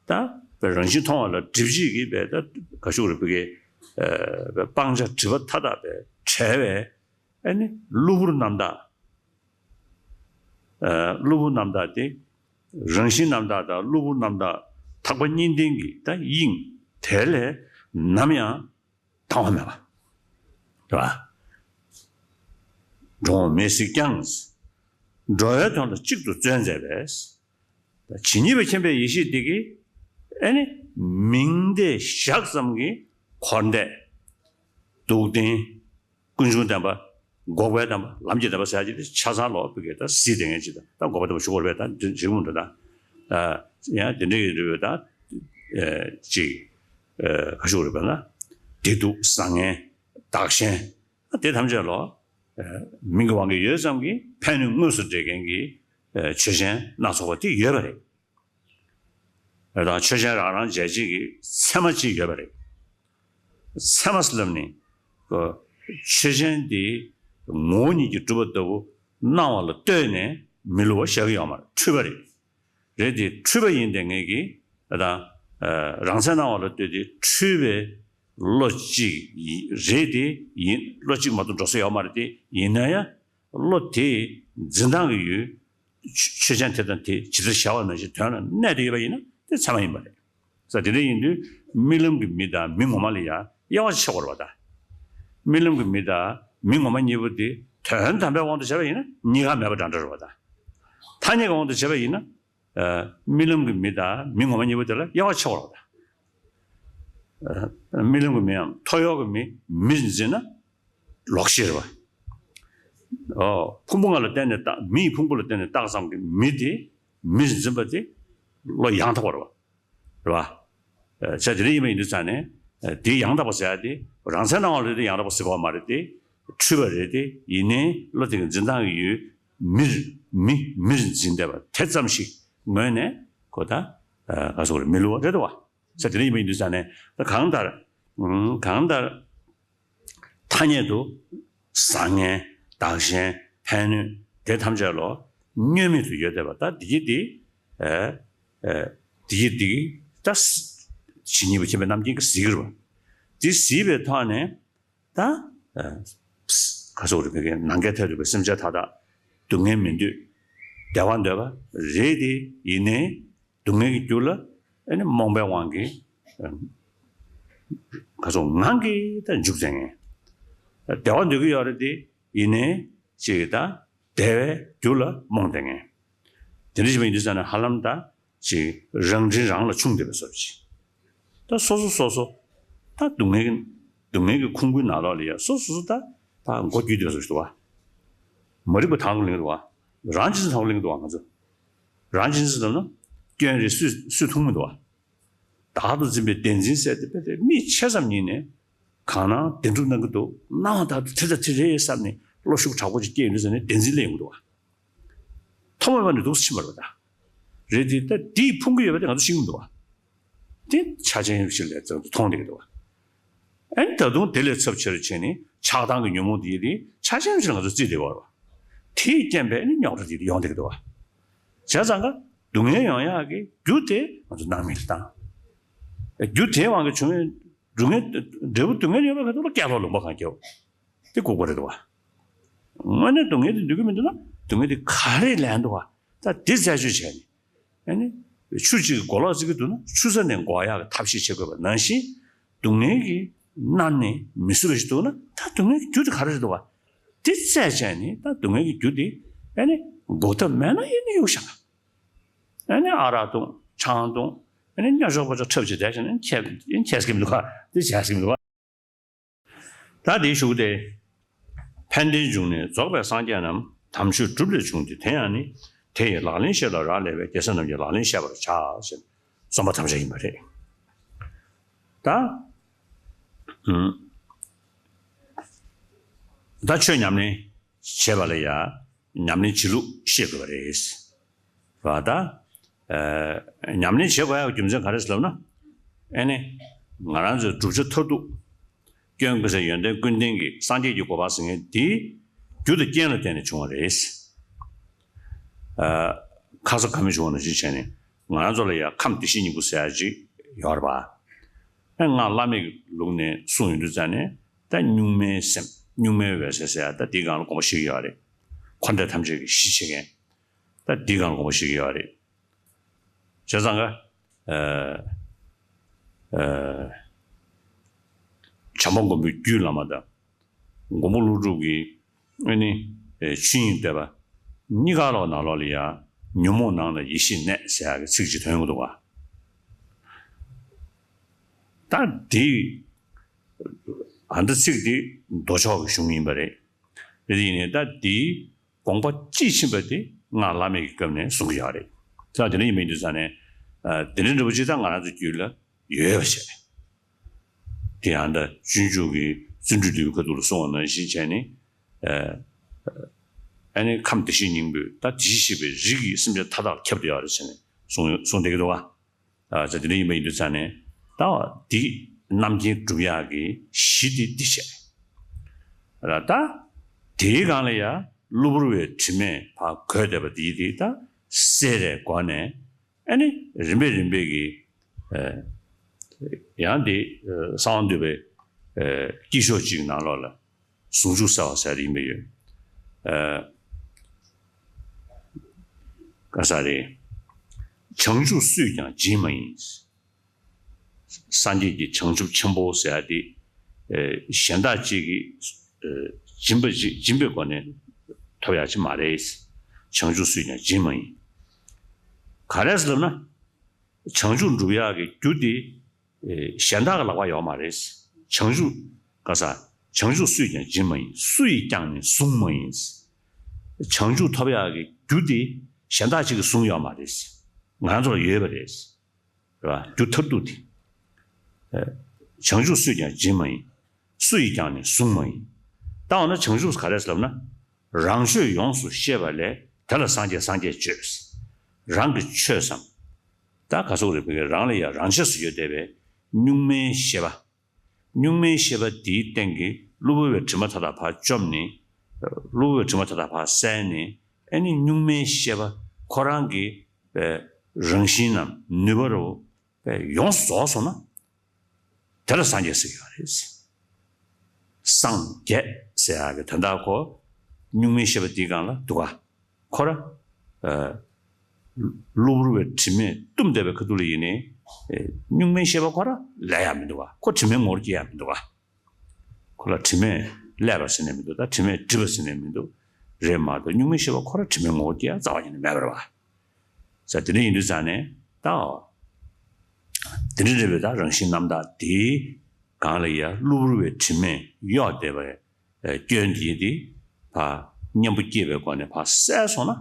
ད་རང་བཞིན་མཐོང་བ་ལ་སྒྲིབ་བྱེད་ཀྱི་བས་ད་ག་ཟེར་དགོས་རེད། བོད་ཀྱི་ཨ་སྤང་བྱ་སྒྲིབ་པ་མཐའ་དག་པས་བྲལ་བའི་ཨ་ནི་གློ་བུར་རྣམ་དག་ཨ་གློ་བུར་རྣམ་དག་དེ་རང་བཞིན་རྣམ་དག་དང་གློ་བུར་རྣམ་དག་ཐེག་པ་གཉིས་ལྡན་གྱི་ད་དབྱིངས་དེ་ལས་ནམ་ཡང་དྭངས་པ་མེད་པ་རེད་པ། འགྲོ་འོང་མེད་གཟིགས་ཀྱང་། འགྲོ་བའི་དོན་ལ་གཅིག་ཏུ་བརྩོན་མཛད་པས། ཇི་སྙེད་པ་མཁྱེན་པའི་ཡེ་ཤེས་དེ་གིས་ཨ་ནི་མིང་བརྡས་བཞག་ཙམ་གྱིས་འཁོར་འདས་སྡུག་བདེན། ཀུན་འབྱུང་བདེན་པ། འགོག་པའི་བདེན་པ། ལམ་གྱི་བདེན་པ་ཟེར་ཡ་ཅིག་དེ་ཆ་ཚང་ལོ་བོད་ཀྱི་ད་གཟིགས་བསྡད་མཁན་ཅིག་དང་། ད་འགོག་པའི་བདེན་པ་ཞུ་དགོས་རེད་པས། ད་འདི་ཞིག་མུ་འདྲ་ད། ཡང་དེ་འདྲ་ཡོད་རེད་པས། ད་ཅིག་ག་ཞུ་དགོས་རེད་པས་ན། བདེ་སྡུག་བཟང་ངན་བདག་གཞན་དེ་ཐམས་ཅད་ལོ། མིང་གི་དབང་གིས་ཡོད་ཙམ་གྱིས་ཕན་གནོད་དངོས་སུ་འབྲེལ་མཁན་གྱི་ཆོས་ཅན་སྣ་ཚོགས་པ་དེ་ཡོད་པ་རེད། དང་ཆོས་ཅན་རང་རང་འཇལ་བྱེད་ཀྱི་ཚད་མ་གཅིག་ཡོད་པ་རེད། ཚད་མ་ཟེར་ལབ་ནི། ཆོས་ཅན་དེ་ངོ་བོ་ཉིད་ཀྱིས་གྲུབ་པ་ལྟ་བུ་སྣང་བ་ལ་ལྟོས་ནས་མི་བསླུ་བ་བཞག་གི་ཡོད་མ་རེད། འཁྲུལ་པ་རེད། རེད་དེ་འཁྲུལ་པ་ཡིན་དེ་ངེད་ཀྱིས་ད་རང་མཚན་སྣང་བ་ལ་ལྟོས་ཏེ་འཁྲུལ་པའི་བློ་གཅིག་རེད་དེ་ཡིན། བློ་གཅིག་མ་གཏོགས་འགྲོ་ས་ཡོད་མ་རེད་དེ། ཡིན་ན་ཡང་བློ་དེ་འཛིན་སྟངས་ཀྱི་ཡུལ། ཆོས་ཆོས་ཅན་དེ་དང་དེ་ཇི་ལྟར་བྱ་བ་ནང་བཞིན་དོན་ལ་གནས་དུ་ཡོད་པ་ཡིན་ན་དེ་ཚད་མ་ཡིན་པ་རེད། ས་དེ་འདྲ་ཡིན་དུས་རྨི་ལམ་གྱི་མི་དང་མི་ངོ་མ་ལ་ཡང་དབྱེ་བ་ཕྱེ་དགོས་རེད་པ། ད་རྨི་ལམ་གྱི་མི་དང་མི་ངོ་མ་གཉིས་པོ་དེ་དོན་དམ་པའི་དབང་དུ་བྱས་པ་ཡིན་ན་གཉིས་ཀ་མེད་པ་འདྲ་འདྲ་རེད་པ། ད་ཐ་སྙད་ཀྱི་དབང་དུ་བྱས་པ་ཡིན་ན། ཨ། རྨི་ལམ་གྱི་མི་དང་མི་ངོ་མ་གཉིས་པོ་དེ་ལ་དབྱེ་བ་ཕྱེ་དགོས་རེད་པ། ཨ། རྨི་ལམ་གྱི་མིའམ་ཐོ་ཡོར་གྱི་མི་མིར་འཛིན་ན་ལོག་ཤེས་རེད་པ། ཨོ། ཕུང་པོ་ལྔ་ལ་བརྟེན་ནས་བཏགས། མིའི་ཕུང་པོ་ལ་བརྟེན་ནས་བཏགས་ཙམ་གྱི་མི་དེ་མིར་འཛིན་པ་དེ་བློ་ཡང་དག་པ་རེད་པ། རེད་པ། ཨ། བྱས་དེ་འདྲ་ཡིན་པ་ཡིན་དུས་ཙང་ནས། ཨ། དེ་ཡང་དག་པ་ཟེར་ཡ་དེ་རང་མཚན་སྣང་བ་ལ་དེ་ཡང་དག་པ་ཟེར་དགོས་མ་རེད་དེ། འཁྲུལ་པ་རེད་དེ། ཡིན་ནའི་བློ་དེ་གི་འཛིན་སྟངས་ཀྱི་ཡུལ་མིར་མི་མིར་འཛིན་བསྡད་པ་དེ་ཙམ་ཞིག་ངོས་ནས་ཁོ་ད། ཨ། ག་ཟེར་དགོས་རེད། མི་བསླུ་བ་རེད་དོ་བ། ས་དེ་འདྲ་ཡིན་པ་ཡིན་དུས་ཙང་ནས་ད་གང་ལྟར། ཨུམ། གང་ལྟར། ཐ་སྙད་དུ་བཟང་ངན་བདག་གཞན་ཕན་གནོད་དེ་ཐམས་ཅད་ལོ་བསྙོན་མེད་དུ་ཡོད་བསྡད་པ། ད་འདི་གི་འདི། ཨ། ཨ། འདི་གི་འདི་ད་ཇི་སྙེད་པའི་མཁྱེན་པའི་རྣམ་མཁྱེན་གྱིས་གཟིགས་ཀྱི་རེད་པ། འདི་གཟིགས་པའི་ཐོག་ནས་ད། ཨ། ག་ཟེར་དགོས་རེད། ནམ་མཁའི་མཐས་གཏུགས་པའི་སེམས་ཅན་མཐའ་དག་སྡུག་བསྔལ་མི་འདོད། བདེ་བ་འདོད་པ་རེད་དེ། ཡིན་ནའི་སྡུག་བསྔལ་གྱི་རྒྱུ་ལ་ཨ་ནི་རྨོངས་པའི་དབང་གིས། ཨ། ག་ཟེར། ངང་གིས་ད་འཇུག་བསྡད་མཁན། བདེ་བ་འདོད་ཀྱི་ཡོད་རེད་དེ། ཡིན་ནའི་ཅིག་ད་བདེ་བའི་རྒྱུ་ལ་རྨོངས་བསྡད་མཁན། དེ་འདྲ་ཞིག་མ་ཡིན་དུས་ཙང་ནས་ཧ་ལམ་ད་ཅིག་རང་དྲིན་རང་ལ་ཕྱུང་བསྡད་པའི་བཟོ་ཅིག་ད་སོ་སོ་སོ་སོ་ད་སྡུག་བསྔལ་གྱི་སྡུག་བསྔལ་གྱི་ཁུང་བུའི་ནང་ལོགས་ལ་ཡ་སོ་སོ་སོ་ད་ད་མགོ་དཀྲུགས་བསྡད་པའི་བཟོ་ཅིག་འདུག་བ། མ་རིག་པ་དང་པོ་ལེན་གྱི་འདུག་བ། རང་གཅེས་འཛིན་དང་པོ་ལེན་གྱི་འདུག་བ། ང་ཚོ་རང་གཅེས་འཛིན་ཟེར་ན་སྐྱོན་རེད། སུས་སུས་མཐོང་མི་འདུག་བ། བདག་ཏུ་འཛིན་པའི་བདེན་འཛིན་ཟེར་དེ་དཔེ་དེ་མི་ཆེ་ཙམ་ཉིད་ནས་གང་སྣང་བདེན་གྲུབ་གནང་གི་འདུག་སྣང་བ་དག་ཏུ་དེ་དང་དེ་རེད་བསམ་ནས་བློ་ཤུགས་དྲག་པོ་ཅིག་སྐྱེས་ཡོང་དུས་ཙང་ནས་བདེན་འཛིན་སླེབས་ཡོང་གི་འདུག་བ། ཐོག་མ་མེད་པ་ནས་འདུག་སེ་ཕྱིན་པ་རེད་པ། ད་རེད་དེ་ད་འདིས་ཕུང་གི་ཡོད་པ་དེ་ང་ཚོ་ཤེས་ཀྱི་མི་འདུག་བ། དེ་ཆ་ཅན་ཞིག་ལས་ཙང་དུ་མཐོང་བསྡད་ཀྱི་འདུག་བ། ཨ་ནི་ད་དུང་དེ་ལས་ཚབས་ཆེར་བྱས་ནས་ཆགས་སྡང་གི་ཉོན་མོངས་དེ་ཡི་དེ་ཆ་ཅན་ཞིག་ང་ཚོ་བརྩིས་བསྡད་པ་རེད་བ། དེའི་རྐྱེན་པས་ནི་རྙོག་དྲ་དེ་ཡོང་བསྡད་ཀྱི་འདུག་བ། བྱས་ཙང་ཀ་སྡུག་བསྔལ་ཡོང་ཡག་གི་རྒྱུ་དེ་ང་ཚོ་སྣང་མེད་ལ་བཏང་། རྒྱུ་དེའི་དབང་གིས་བྱུང་བའི་སྡུག་བསྔལ། འབྲས་བུ་སྡུག་བསྔལ་ཡོད་པ་ག་དུས་ལ་སྐྱེ་ལོག་ལུང་པ་གང་སྐྱེའོ། དེ་ལྐུགས་པ་རེད་དོ་བ། དངོས་གནས་སྡུག་བསྔལ་དེ་འདོད་ཀྱི་མི་འདུག་ན་སྡུག་བསྔལ་དེ་ག་རེ་ལེན་འདུག་བ། ད་དེ་རྩད་གཅོད་བྱས་ནས། ཨ་ནི་ཆུ་གཅིག་གིས་མགོ་ལོག་བརྩི་གི་འདུག་ན་ཆུ་ས་ནས་འགོག་ཡག་གི་ཐབས་ཤེས་བྱེད་དགོས་པ་ནང་བཞིན། སྡུག་བསྔལ་གྱིས་མནར་ནས་མི་བཟོད་པ་ཞིག་འདུག་ན་ད་སྡུག་བསྔལ་གྱི་རྒྱུ་དེ་ག་རེ་རེད་འདུག་བ། དེ་རྩད་བཅད་ནས་ད་སྡུག་བསྔལ་གྱི་རྒྱུ་དེ་ཨ་ནི་འགོག་ཐབས་མེད་ན་ཡིན་ནི་གཡུག་བཞག་ཨ་ནི་ཨ་རག་འཐུང་ཆང་འཐུང་ཨ་ནི་སྨྱོ་ཤོག་པོ་ཅོག་འཁྲབ་བྱས་བསྡད་བཞག་ན་ཁྱད་ཁྱད་སྐྱེ་མི་འདུག་ག་དེ་བྱས་སྐྱེ་མི་འདུག་ག་ད་དེའི་གཞུག་དེ། ཕན་བདེའི་འབྱུང་གནས་རྫོགས་པའི་སངས་རྒྱས་རྣམས། དམ་ཆོས་སྒྲུབ་ལས་བྱུང་སྟེ་དེ་ཡང་ནི། དེ་ཡི་ལག་ལེན་བཤད་ལ་རག་ལས་པས། རྒྱལ་སྲས་རྣམས་ཀྱི་ལག་ལེན་བཤད་པར་བྱ། ཞེས་རྩོམ་པ་ཐམས་ཅད་ཡིན་པ་རེད། ད། ཨུམ། ད་ཆོས་ཉམས་ལེན་བྱེད་པ་ལ་ཡང་ཉམས་ལེན་བྱེད་ལུགས་ཤེས་དགོས་པ་རེད། རེད་པ། ད། ཨ། ཉམས་ལེན་བྱེད་དགོས་ཡག་རྒྱུ་མཚན་ག་རེ་ཟེར་ལབ་ན། ཨ་ནི། ང་རང་ཚོའི་བསྒྲུབ་བྱ་མཐར་ཐུག་སྐྱོན་ཀུན་ཟད་ཡོན་ཏན་ཀུན་ལྡན་གྱི་སངས་རྒྱས་ཀྱི་གོ་འཕང་ཟེར་མཁན་དེ་རྒྱུ་དང་རྐྱེན་ལ་བརྟེན་ནས་བྱུང་བ་རེད། ཨ། ཁ་སང་ཁ་སྨྲས་བྱུང་བ་ནང་བཞིན་བྱས་ནས་ང་རང་ཚོ་ལ་ཡང་ཁམས་བདེ་གཤེགས་སྙིང་པོ་ཟེར་ཡག་ཅིག་ཡོད་རེད་པ། ཨ། སྔགས་བླ་མེད་ཀྱི་ལུགས་ནས་གསུངས་ཡོང་དུས་ཙང་ནས་ད་གཉུག་མའི་སེམས་གཉུག་མའི་འོད་གསལ་ཟེར་ཡག་ད་འདིའི་སྒང་ལ་དགོངས་པ་བཞེས་ཀྱི་ཡོད་རེད། འཁོར་འདས་ཐམས་ཅད་ཀྱི་གཞི་བྱེད་མཁན། ད་འདིའི་སྒང་ལ་དགོངས་པ་བཞེས་ཀྱི་ཡོད་རེད། བྱས་ཙང་ཀ། ཨ། ཨ། བྱམས་པ་མགོན་པོའི་རྒྱུད་བླ་མ་དང་། མགོན་པོ་ཀླུ་སྒྲུབ་ཀྱི་ཨ་ནི་ཆོས་དབྱིངས་བསྟོད་པ་གཉིས་ཀ་ལོག་ནང་ལོགས་ལ་ཡང་ཉོན་མོངས་ནང་ལ་ཡེ་ཤེས་གནས་ཟེར་ཡག་གི་ཚིག་ཅིག་ཐོན་གྱི་འདུག་ག་ད་འདི་ཨ་ད་ཚིག་འདི་མདོ་ཕྱོགས་ཀྱི་གཞུང་ཡིན་པ་རེད། རེད་དེ་ཡིན་ནའི་ད་འདིའི་དགོངས་པ་དཔྱིས་ཕྱིན་པ་དེ་སྔགས་བླ་མེད་ཀྱི་སྐབས་ནས་གསུང་གི་ཡོད་རེད། ད་དེ་འདྲ་ཡིན་པ་ཡིན་དུས་ཙང་ནས། ཨ། དེ་འདྲའི་འདྲ་པོ་ཅིག་ད་ང་རང་ཚོའི་རྒྱུད་ལ་ཡོད་པ་བྱས། དེ་ཡང་ད་སྤྱོད་འཇུག་གི་བརྩོན་འགྲུས་ལེའུའི་ཁ་ཐུག་ལ་གསུངས་པ་ནང་བཞིན་བྱས་ནས། ཨ། ཨ་ནི་ཁམས་བདེ་གཤེགས་སྙིང་པོས་ད་དེ་བཞིན་གཤེགས་པའི་རིགས་ཀྱིས་སེམས་ཅན་མཐའ་དག་ཁྱབ་བསྡད་ཡོད་རེད་ཟེར་ནས་གསུངས་གསུངས་བསྡད་ཀྱི་འདུག་ག་ཨ། ད་དེ་འདྲ་ཡིན་པ་ཡིན་དུས་ཙང་ནས་ད་འདི་རྣམ་མཁྱེན་སྒྲུབ་ཡག་གི་གཞི་དེ་འདི་བྱས། ར་ད་དེའི་སྒང་ལ་ཡ་གློ་བུར་བའི་དྲི་མས་ཕར་གོས་བསྡད་པ་དེ་དེ་ད་སེལ་བའི་སྒོ་ནས། ཨ་ནི་རིམ་པས་རིམ་པས་ཀྱིས། ཨ། ཡང་དེ་གསང་བ་འདུས་པའི་དཀྱིལ་ཤོག་གཅིག་ནང་ལོགས་ལ་ཟུང་འཇུག་གསལ་བ་ཟེར་ཡིན་པ་ཡོད། ཨ། ག་ས་རེད། བྱང་ཆུབ་སུས་ཀྱང་སྦྱིན་མ་ཡིན། སངས་རྒྱས་ཀྱི་བྱང་ཆུབ་ཆེན་པོ་ཟེར་ཡ་དེ། ཨེ། གཞན་དག་ཅིག་གིས། ཨེ། སྦྱིན་པ་ཅིག་སྦྱིན་པའི་སྒོ་ནས་ཐོབ་ཡ་ཅིག་མ་རེད། བྱང་ཆུབ་སུས་ཀྱང་སྦྱིན་མ་ཡིན། ག་རེ་ཟེར་ལབ་ན། བྱང་ཆུབ་འགྲུབ་ཡག་གི་རྒྱུ་དེ། ཨེ། གཞན་དག་གི་ལག་པ་ཡོད་མ་རེད། བྱང་ཆུབ། ག་ས། བྱང་ཆུབ་སུས་ཀྱང་སྦྱིན་མ་ཡིན། སུ་ཡིས་ཀྱང་ནི་བཟུང་མ་ཡིན། བྱང་ཆུབ་ཐོབ་ཡག་གི་རྒྱུ་དེ་གཞན་དག་ཅིག་གིས་བཟུང་ཡོད་མ་རེད། ང་ཚོར་ཡོད་པ་རེད། རེད་བ། རྒྱུ་མཐར་ཐུག་དེ། ཨེ། བྱང་ཆུབ་སུས་ཀྱང་སྦྱིན་མ་ཡིན། སུ་ཡིས་ཀྱང་ནི་བཟུང་མ་ཡིན། ད་འོ་ན་བྱང་ཆུབ་ག་རེ་ཟེར་ལབ་ན། རང་ཆོས་ཡོངས་སུ་ཤེས་པ་ལས། དེ་ལ་སངས་རྒྱས་སངས་རྒྱས་བརྗོད། རང་གི་ཆོས་སམ། ད་ག་སོགས་རེད་པའི་རང་ལ་ཡང་རང་ཆས་སུ་ཡོད་བསྡད་པའི་གཉུག་མའི་ཤེས་པ། གཉུག་མའི་ཤེས་པ་འདིའི་སྟེང་གི་གློ་བུར་བའི་དྲི་མ་མཐའ་དག་ཕར་བཅོམ་ནས། གློ་བུར་བའི་དྲི་མ་མཐའ་དག་ཕར་བསལ་ནས། ཨེ་ནི་གཉུག་མའི་ཤེས་པ་ཁོ་རང་གི། ཨེ། རང་བཞིན་ནམ་ནུས་པ་རུ། ཡོངས་སུ་རྫོགས་སོང་ན། དེ་ལ་སངས་རྒྱས་ཟེར་གྱི་ཡོད་རེད། སངས་རྒྱས་ཟེར་ཡག་གི་དོན་དག་ཁོ། གཉུག་མའི་ཤེས་པ་འདིའི་སྒང་ལ་འདུག་ག་ཁོ་ར། ཨ། གློ་བུར་བའི་དྲི་མས་བཏུམས་བསྡད་པའི་ཁ་ཐུག་ལ་ཡིན་ནའི། ཨེ། གཉུག་མའི་ཤེས་པ་ཁོ་ར་ལས་ཡག་མི་འདུག་ག་ཁོ་དྲི་མའི་ངོ་བོར་སྐྱེ་ཡག་མི་འདུག་ག་ཁོ་ལ་དྲི་མས་བསླད་པ་ཟེར་ནས་མི་འདུག་ད་དྲི་མས་བསྒྲིབས་པ་ཟེར་ནས་མི་འདུག་རེད་མ་གཏོགས་གཉུག་མའི་ཤེས་པ་ཁོ་ར་དྲི་མའི་ངོ་བོར་སྐྱེ་ཡག་རྩ་བ་ཉིད་ནས་མེད་པ་རེད་བ། ས་དེ་འདྲ་ཡིན་དུས་ཙང་ནས་ད། དེ་འདྲ་རེད་པས། ད་རང་བཞིན་རྣམ་དག་དེའི་སྒང་ལ་ཡ་གློ་བུར་བའི་དྲི་མས་གཡོགས་བསྡད་པའི་སྐྱོན་དེ་དེ་ཕར་གཉེན་པོ་སྐྱེས་པའི་སྒོ་ནས་ཕར་བསལ་སོང་ན།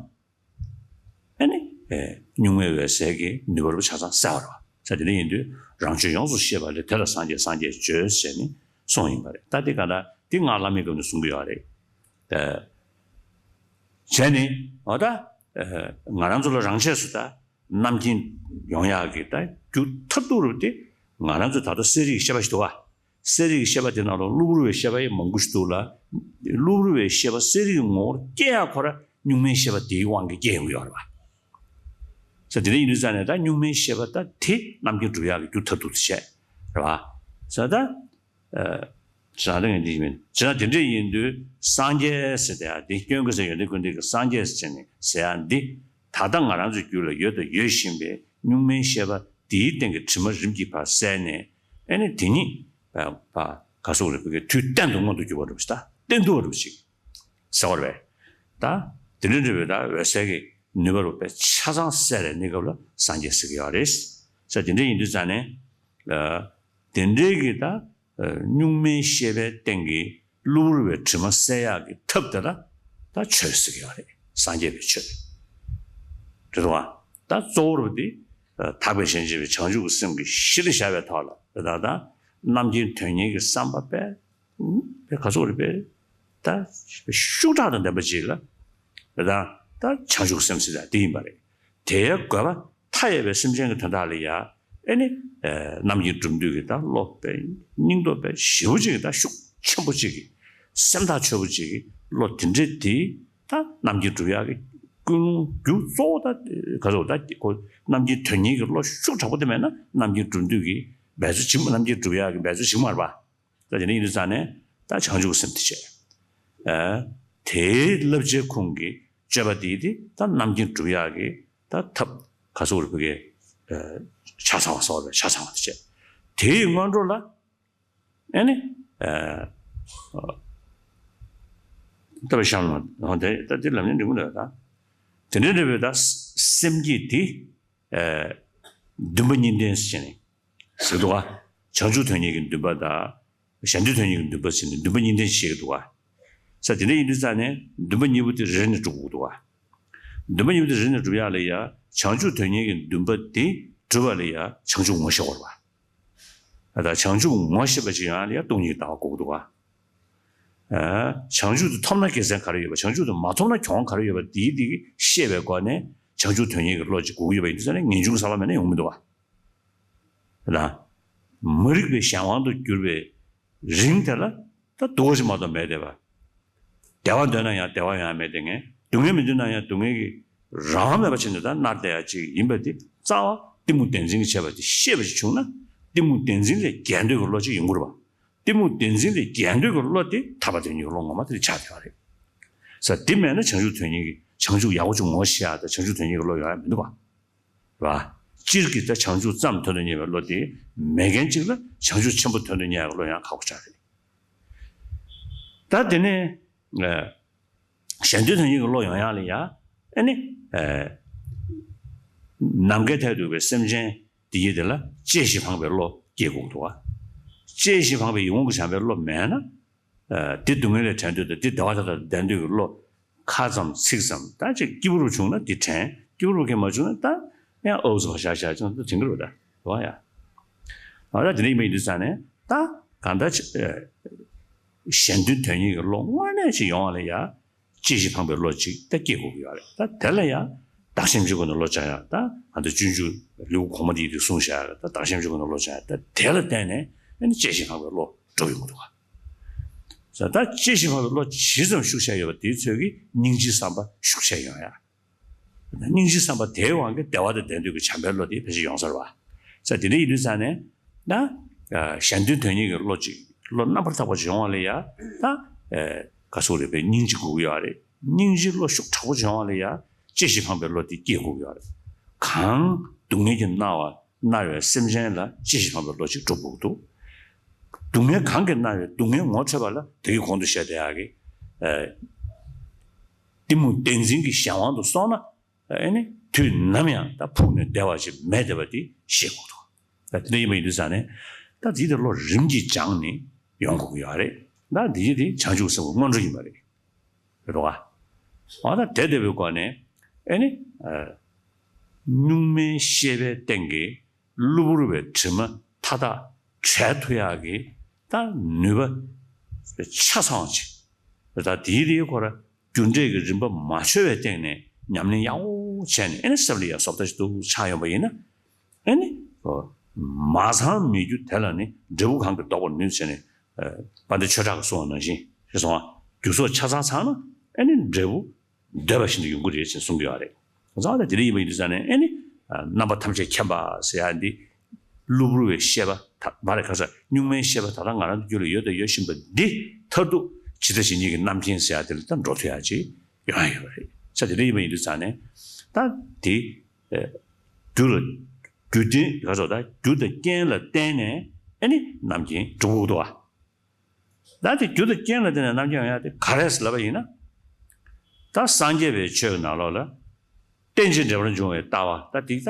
ཨ་ནི། གཉུག་མའི་འོད་གསལ་གྱི་ནུས་པ་རུ་ཆ་ཚང་གསལ་བ་རེད་བ། ས་དེ་འདྲ་ཡིན་དུས་རང་ཆོས་ཡོངས་སུ་ཤེས་པ་ལས། དེ་ལ་སངས་རྒྱས་སངས་རྒྱས་བརྗོད་ཟེར་ནས་གསུངས་ཡིན་པ་རེད། ད་དེ་ག་ད་དེ་སྔགས་བླ་མའི་སྐབས་ནས་གསུང་གི་ཡོད་རེད། བྱས་ནས་འོ་ད། ང་རང་ཚོ་ལ་རང་ཆས་སུ་ད་རྣམ་མཁྱེན་ཡོང་ཡག་གི་ད་རྒྱུ་མཐར་ཐུག་རུ་དེ་ང་རང་ཚོ་ད་ལྟ་གསལ་རིག་གི་ཤེས་པ་ཞིག་འདུག་བ། གསལ་རིག་གི་ཤེས་པ་དེ་ནང་ལ་གློ་བུར་བའི་ཤེས་པ་ཡང་མང་པོ་ཞིག་འདུག་ལ། གློ་བུར་བའི་ཤེས་པ་གསལ་རིག་གི་ངོ་བོར་སྐྱེ་ཡག་ཁོ་ར་གཉུག་མའི་ཤེས་པ་དེའི་དབང་གིས་སྐྱེ་ཡོང་གི་ཡོད་རེད་བ། ས་དེ་འདྲ་ཡིན་དུས་ཙང་ནས་ད་གཉུག་མའི་ཤེས་པ་ད་དེ་རྣམ་མཁྱེན་སྒྲུབ་ཡག་གི་རྒྱུ་མཐར་ཐུག་དེ་བྱས་རེད་བ། ས་ད། ཨ། ཇི་ལྟར་ངས་འདི་ཡིན་མིན། ཇི་ལྟར་དེ་འདྲ་ཡིན་དུས་སངས་རྒྱས་ཟེར་དེ་ཡང་འདི་སྐྱོན་ཀུན་ཟད་ཡོན་ཏན་ཀུན་ལྡན་གྱི་སངས་རྒྱས་ཟེར་ནས་ཟེར་ཡག་འདི། ད་ལྟ་ང་རང་ཚོའི་རྒྱུད་ལ་ཡོད་དང་ཡོད་བཞིན་པའི་གཉུག་མའི་ཤེས་པ་འདིའི་སྟེང་གི་དྲི་མ་རིམ་གྱིས་ཕར་བསལ་ནས། ཨེ་ནི་དེ་ཉིད་ཕ་ག་སོགས་རིག་པའི་དུས་གཏན་དུ་མངོན་དུ་གྱུར་པ་རུ་ཞིག་ད་གཏན་དུ་བ་རུ་ཞིག་ཟེར་བ་རེད། ད་དེ་འདྲ་འདྲ་བའི་ད་འོད་གསལ་གྱི་ནུས་པ་རུ་དཔེ་ཆ་ཚང་གསལ་རེ་གནས་སྐབས་ལ་སངས་རྒྱས་ཟེར་གྱི་ཡོད་རེད། ས་དེ་འདྲ་ཡིན་དུས་ཙང་ནས། ཨ། དེ་འདྲའི་གི་ད་གཉུག་མའི་ཤེས་པའི་སྟེང་གི་གློ་བུར་བའི་དྲི་མ་བསལ་ཡག་གི་ཐབས་དེ་ལ་ད་ཆོས་ཟེར་གྱི་ཡོད་རེད། སངས་རྒྱས་པའི་ཆོས་རེད་བ། ད་གཙོ་བོར་དེ་དག་པའི་གཞན་གཅེས་པའི་བྱང་ཆུབ་ཀྱི་སེམས་ཀྱི་གཞི་ལ་བཞག་པའི་ཐོག་ལ་ད་ད་རྣམ་མཁྱེན་དོན་གཉེར་གྱི་བསམ་པ་དཔེ་དཔེ་ག་ཚོད་རེད་པས། ད་ཤུགས་དྲག་དང་ལྡན་པ་ཅིག་ལ་ད་ད་བྱང་ཆུབ་སེམས་ཟེར་ཡག་དེ་ཡིན་པ་རེད། དེའི་དགོས་པ་མཐའ་ཡས་པའི་སེམས་ཅན་གྱི་དོན་དག་ལ་ཡ། ཨེ་ནི། ཨེ། རྣམ་མཁྱེན་གྲུབ་འདོད་ཀྱི་ད་བློ་དཔེ་སྙིང་སྟོབས་དཔེ་ཞེ་པོ་ཅིག་གི་ད་ཤུགས་ཆེན་པོ་ཅིག་གི་སེམས་ཐག་ཆོད་པོ་ཅིག་གི་བློ་དེ་འདྲ་དེ་ད་རྣམ་མཁྱེན་སྒྲུབ་ཡག་གི་ཀུན་སློང་རྒྱུ་གཙོ་བོ་ད་ག་ཚོད་ད་ཁོ་རྣམ་མཁྱེན་དོན་གཉེར་གྱི་བློ་ཤུགས་དྲག་པོ་དེ་མེད་ན་རྣམ་མཁྱེན་གྲུབ་འདོད་ཀྱི་འབད་རྩོལ་བྱེད་མ། རྣམ་མཁྱེན་སྒྲུབ་ཡག་གི་འབད་རྩོལ་བྱེད་མ་རེད་པ། ད་དེ་འདྲ་ཡིན་དུས་ཙང་ནས་ད་བྱང་ཆུབ་སེམས་དེ་བྱས། ཨ། དེའི་བསླབ་བྱའི་ཁུངས་ཀྱི་སྤྱོད་པ་དེ་དེ་ད་རྣམ་མཁྱེན་སྒྲུབ་ཡག་གི་ད་ཐབས་ག་ཚོད་རེད་པ་གི། ཨ། ཆ་ཚང་བ་སོགས་རེད། ཆ་ཚང་བ་དེ་བྱས། དེའི་སྔོན་འགྲོ་ལ་ཨེ་ནི། ཨ། ལྟ་བའི་གཤམ་ལ་འོ་དེ་ད་དེ་ལམ་རིམ་འགྲིག་མི་འདུག་ད་དེ་འདྲའི་འདྲ་བའི་ད་སེམས་བསྐྱེད་དེ། ཨ། འདུན་པ་གཉིས་ལྡན་ཟེར་ནས་ཟེར་འདུག་ག་བྱང་ཆུབ་དོན་གཉེར་གྱི་འདུན་པ་དང་། གཞན་དོན་དོན་གཉེར་གྱི་འདུན་པ་ཟེར་ནས་འདུན་པ་གཉིས་ལྡན་བཤད་ཀྱི་འདུག་ག་ས་དེ་འདྲ་ཡིན་དུས་ཙང་ནས་འདུན་པ་གཉིས་པོ་དེ་རེ་རེ་ནས་སྒྲུབ་དགོས་འདུག་ག་འདུན་པ་གཉིས་པོ་དེ་རེ་རེ་ནས་སྒྲུབ་ཡག་ལ་ཡ་བྱང་ཆུབ་དོན་གཉེར་གྱི་འདུན་པ་དེ་སྒྲུབ་པ་ལ་ཡ་བྱང་ཆུབ་ངོ་ཤེས་དགོས་རེད་པ། ད་བྱང་ཆུབ་ངོ་ཤེས་པ་ཅིག་ཡོང་ཡག་ལ་ཡ་སྟོང་ཉིད་ཀྱི་ལྟ་བ་དགོས་ཀྱི་འདུག་ག་ཨ། བྱང་ཆུབ་དེ་ཐོབ་ན་དགེ་མཚན་ག་རེ་ཡོད་པ། བྱང་ཆུབ་དེ་མ་ཐོབ་ན་གྱོང་ག་རེ་ཡོད་པ། དེའི་དེ་ཤེས་པའི་སྒོ་ནས་བྱང་ཆུབ་དོན་གཉེར་གྱི་བློ་ཅིག་དགོས་ཀྱི་ཡོད་པ་ཡིན་དུས་ཙང་ནས་ངེས་འབྱུང་གི་བསམ་པ་མེད་ན་ཡོང་མི་འདུག་ག་ད་མ་རིག་པའི་གཞན་དབང་དུ་གྱུར་པའི་རིང་དེ་ལ་ད་སྡུག་པ་ཞིག་མ་གཏོགས་མེད་བསྡད་པ། བདེ་བ་འདོད་ན་ཡང་བདེ་བ་ཡོང་ཡ་མེད་བསྡད་མཁན། སྡུག་བསྔལ་མི་འདོད་ན་ཡང་སྡུག་བསྔལ་གྱི་རང་དབང་མེད་པ་བྱས་ནས་ད་མནར་བསྡད་ཡ་ཅིག་ཡིན་པ་དེ་རྩ་བ་གཏི་མུག་བདེན་འཛིན་གྱིས་བྱས་པ་དེ་ཤེས་པ་ཞིག་བྱུང་ན། གཏི་མུག་བདེན་འཛིན་ལས་རྒྱལ་འདོད་ཀྱི་བློ་ཅིག་ཡོང་གི་རེད་པ། གཏི་མུག་བདེན་འཛིན་ལས་རྒྱལ་འདོད་ཀྱི་བློ་དེ་ཐར་པ་དོན་གཉེར་གྱི་བློ་ངོ་མ་དེ་ཆགས་བསྡད་ཡོད་རེད། ས་དེ་མེད་ན་བྱང་ཆུབ་དོན་གཉེར་གྱི་ བྱང་ཆུབ་ཡག་པོ་ཅིག་ངོ་ཤེས་ཡག་དང་བྱང་ཆུབ་དོན་གཉེར་གྱི་བློ་ཡོང་ཡག་མི་འདུག་བ། རེད་བ། སྤྱིར་གྱི་ད་བྱང་ཆུབ་ཙམ་དོན་དུ་གཉེར་བའི་བློ་དེ་མེད་མཁན་གཅིག་ལ་བྱང་ཆུབ་ཆེན་པོ་དོན་དུ་གཉེར་ཡག་གི་བློ་ཡོང་ཡག་ཁག་པོ་ཆགས་རེད། ད་དེ་ནས་ཨ་གཞན་དོན་དོན་གཉེར་གྱི་བློ་ཡོང་ཡག་ལ་ཡ། ཨ་ནི། ཨ་ནམ་མཁའི་མཐས་གཏུགས་པའི་སེམས་ཅན་དེ་ཡི་དེ་ལ་བཅད་ཤིང་འཕངས་པའི་བློ་སྐྱེ་དགོས་འདུག་བ། བཅད་ཤིང་འཕངས་པའི་ཡིད་འོང་གི་བྱམས་པའི་བློ་མེད་ན། ཨ་དེ་སྡུག་བསྔལ་ལས་བྲལ་འདོད་དང་དེ་བདེ་བ་མཐའ་དག་ལྡན་འདོད་ཀྱི་བློ། ཁ་ཙམ་ཚིག་ཙམ་ད་ཅིག་སྐྱིད་པོ་རུ་བྱུང་ན་དེ་དྲན། སྐྱིད་པོ་རུ་གས་མ་བྱུང་ན་ད་ཡང་ཨོ་ཟོ་བ་བཞག་བཞག་ཅུང་ད་དྲན་གི་རུ་ད་རུ་བ་ཡ། ཨ་ད་དེ་འདྲ་ཡིན་པ་ཡིན་དུས་ཙང་ནས་ད་གང་ལྟར་ཅིག་གཞན་དོན་དོན་གཉེར་གྱི་བློ་དངོས་གནས་ཅིག་ཡོང་བ་ལ་ཡ། བཅད་ཤིང་འཕངས་པའི་བློ་ཅིག་ད་སྐྱེ་དགོས་ཀྱི་ཡོད་རེད། ད་དེ་ལ་ཡང་བདག་གཞན་བརྗེ་དགོས་ན་བློ་སྦྱང་ཡག་ད་ང་ཚོ་སྤྱོད་འཇུག་ལེའུ་གོང་མ་འདི་ཡིས་དེ་གསུངས་བཞག་ཡག་ད་བདག་གཞན་བརྗེ་དགོས་ན་བློ་སྦྱང་ཡག་ད་དེ་ལ་བརྟེན་ནས་ཨ་ནི་བཅད་ཤིང་འཕངས་པའི་བློ་འགྲུབ་ཡོང་གི་འདུག་ག་ད་བཅད་ཤིང་འཕངས་པའི་བློ་ཇི་ཙམ་ཤུགས་ཆེ་ཡོད་པ་དེའི་ཚོད་ཀྱིས་སྙིང་རྗེའི་བསམ་པ་ཤུགས་ཆེ་ཡོང་ཡག་སྙིང་རྗེའི་བསམ་པ་དེའི་དབང་གིས་བདེ་བ་དང་ལྡན་འདོད་ཀྱི་བྱམས་པའི་བློ་དེ་ཕལ་ཆེར་ཡོང་ས་རེད་བ། ས་དེ་འདྲ་ཡིན་དུས་ཙང་ནས་ན། གཞན་དོན་དོན་གཉེར་གྱི་བློ་ཅིག་བློ་རྣམ་པར་དག་པ་ཅིག་ཡོང་བ་ལ་ཡ། ད་ག་སོགས་རེད་པས་སྙིང་རྗེ་དགོས་ཀྱི་ཡོད་རེད། སྙིང་རྗེའི་བློ་ཤུགས་དྲག་པོ་ཅིག་ཡོང་བ་ལ་ཡ། བཅད་ཤིང་འཕངས་པའི་བློ་དེ་སྐྱེ་དགོས་ཀྱི་ཡོད་རེད། གང་སྡུག་བསྔལ་གྱིས་མནར་བ་མནར་བའི་སེམས་ཅན་ལ་བཅད་ཤིང་འཕངས་པའི་བློ་ཅིག་སྒྲུབ་དགོས་ཀྱི་འདུག་སྡུག་བསྔལ་གང་གིས་མནར་བའི་སྡུག་བསྔལ་ངོ་འཕྲོད་པ་ལ་ད་གིན་གོང་དུ་བཤད་བསྡད་ཡག་གི་གཏི་མུག་བདེན་འཛིན་གྱི་གཞན་དབང་དུ་སོང་ན། ཨེ་ནི་དུས་ནམ་ཡང་ད་ཕུགས་ནས་བདེ་བ་ཞིག་མེད་བསྡད་པ་དེ་ཤེས་དགོས་འདུག་ད་དེ་འདྲ་ཡིན་པ་ཡིན་དུས་ཙང་ནས་ད་འདི་དེ་བློ་རིམ་གྱིས་སྦྱངས་ནས་ཡོང་དགོས་ཀྱི་ཡོད་རེད། ད་འདི་ཡི་དེ་བྱང་ཆུབ་སེམས་ཀྱི་སྔོན་འགྲོ་ཡིན་པ་རེད། རེད་བ། འོ་ད་དེ་བསྡད་པའི་སྒོ་ནས་ཨེ་ནི་གཉུག་མའི་ཤེས་པའི་སྟེང་གི་གློ་བུར་བའི་དྲི་མ་མཐའ་དག་བྲལ་ཐུབ་ཡག་གི་ད་ནུས་པ་ཆ་ཚང་ཅིག་ད་དེའི་རིགས་ཁོ་ར་རྒྱུ་འབྲས་ཀྱི་རིམ་པ་མ་འཆོལ་བའི་སྟེང་ནས་ཉམས་ལེན་ཡག་པོ་བྱས་ནས་ཨེ་ནི་སེམས་ལ་ཡ་བཟོ་ལྟ་ཞིག་ཏུ་ཆགས་ཡོང་པ་ཡིན་ན། ཨེ་ནི་མ་ཚང་མེད་རྒྱུ་དེ་ལ་ནི་འབྲས་བུ་གང་གིས་ལྡོག་པར་ནུས་བྱས་ནས་དཔལ་ལྡན་ཆོས་གྲགས་ཀྱིས་གསུངས་པ་ནང་བཞིན་ཞེས་གསུངས་པ་རྒྱུ་ཚོགས་ཆ་ཚང་ཚང་ན་ཨེ་ནི་འབྲས་བུ་འདོད་པ་བཞིན་དུ་ཡོང་གི་རེད་ཅེས་གསུང་གི་ཡོད་རེད། ཁོ་ཚང་ལ་དེ་འདྲ་ཡིན་པ་ཡིན་དུས་ཙང་ནས་ཨེ་ནི། རྣམ་པ་ཐམས་ཅད་མཁྱེན་པ་ཟེར་ཡ་འདི། གློ་བུར་བའི་ཤེས་པ་ད་མ་རེད་ག་ས་གཉུག་མའི་ཤེས་པ་ད་ལྟ་ང་རང་ཚོ་རྒྱུད་ལ་ཡོད་དང་ཡོད་བཞིན་པ་འདི་མཐར་ཐུག་ཇི་ལྟ་ཇི་སྙེད་ཀྱི་རྣམ་མཁྱེན་ཟེར་ཡ་དེ་ལ་ད་འགྲོ་ཐུབ་ཡ་ཅིག་ཡོང་ཡ་ཡོད་རེད། ས་དེ་འདྲ་ཡིན་པ་ཡིན་དུས་ཙང་ནས་ད་དེ། རྒྱུ་ལ། རྒྱུ་རྐྱེན་ག་ཚོད་ད་རྒྱུ་དང་རྐྱེན་ལ་བརྟེན་ནས་ཨེ་ནི་རྣམ་མཁྱེན་འགྲུབ་དགོས་འདུག་བ། ད་དེ་རྒྱུ་དང་རྐྱེན་ལ་བརྟེན་ནས་རྣམ་མཁྱེན་ཡོང་ཡ་དེ་ག་རེ་ཟེར་ལབ་པ་ཡིན་ན། ད་སངས་རྒྱས་པའི་ཆོས་ཀྱི་ནང་ལོགས་ལ། རྟེན་ཅིང་འབྲེལ་པར་འབྱུང་བའི་ལྟ་བ་ད་དེ་ད་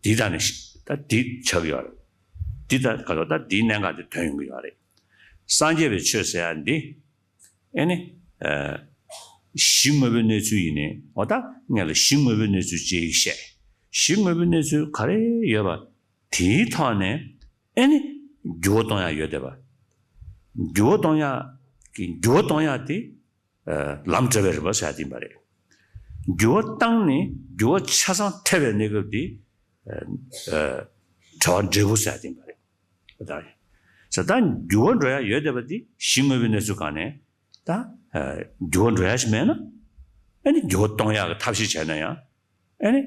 དེ་དང་ནི་ད་དེ་ཆགས་ཀྱི་ཡོད་རེད། དེ་ད་ག་ཚོད་ད་དེའི་གནད་འགག་དེ་ཐོན་ཡོང་གི་ཡོད་རེད། སངས་རྒྱས་པའི་ཆོས་ཟེར་ཡ་འདི། ཨེ་ནི། གཞི་དངོས་པོའི་གནས་ཚུལ་ཡིན་ནི། འོ་ད་ངས་ལ་གཞི་དངོས་པོའི་གནས་ཚུལ་ཅིག་བཤད། གཞི་དངོས་པོའི་གནས་ཚུལ་ག་རེ་ཡོད་པ། དེའི་ཐོག་ནས། ཨེ་ནི། འགྱུར་བ་གཏོང་ཡག་ཡོད་བསྡད་པ། འགྱུར་བ་གཏོང་ཡག་གི་འགྱུར་བ་གཏོང་ཡག་དེ། ལམ་བྲལ་བའི་རིམ་པ་ཟེར་ཡག་དེ་ཡིན་པ་རེད། འགྱུར་བ་བཏང་ནས་འགྱུར་བ་ཆ་ཚང་ཐེབས་པའི་གནས་སྐབས་དེ། བྲལ་བ་འབྲས་བུ་ཟེར་ཡག་དེ་ཡིན་པ་རེད། ད། ཟེར་ད་འགྱུར་བ་འགྲོ་ཡག་ཡོད་བསྡད་པ་དེ་གཞི་དངོས་པོའི་གནས་ཚུལ་སྒང་ནས། ད། འགྱུར་བ་འགྲོ་ཡག་ཞིག་མེད་ན། ཨེ་ནི་འགྱུར་བ་གཏོང་ཡག་གི་ཐབས་ཤེས་བྱས་ན་ཡང་། ཨེ་ནི།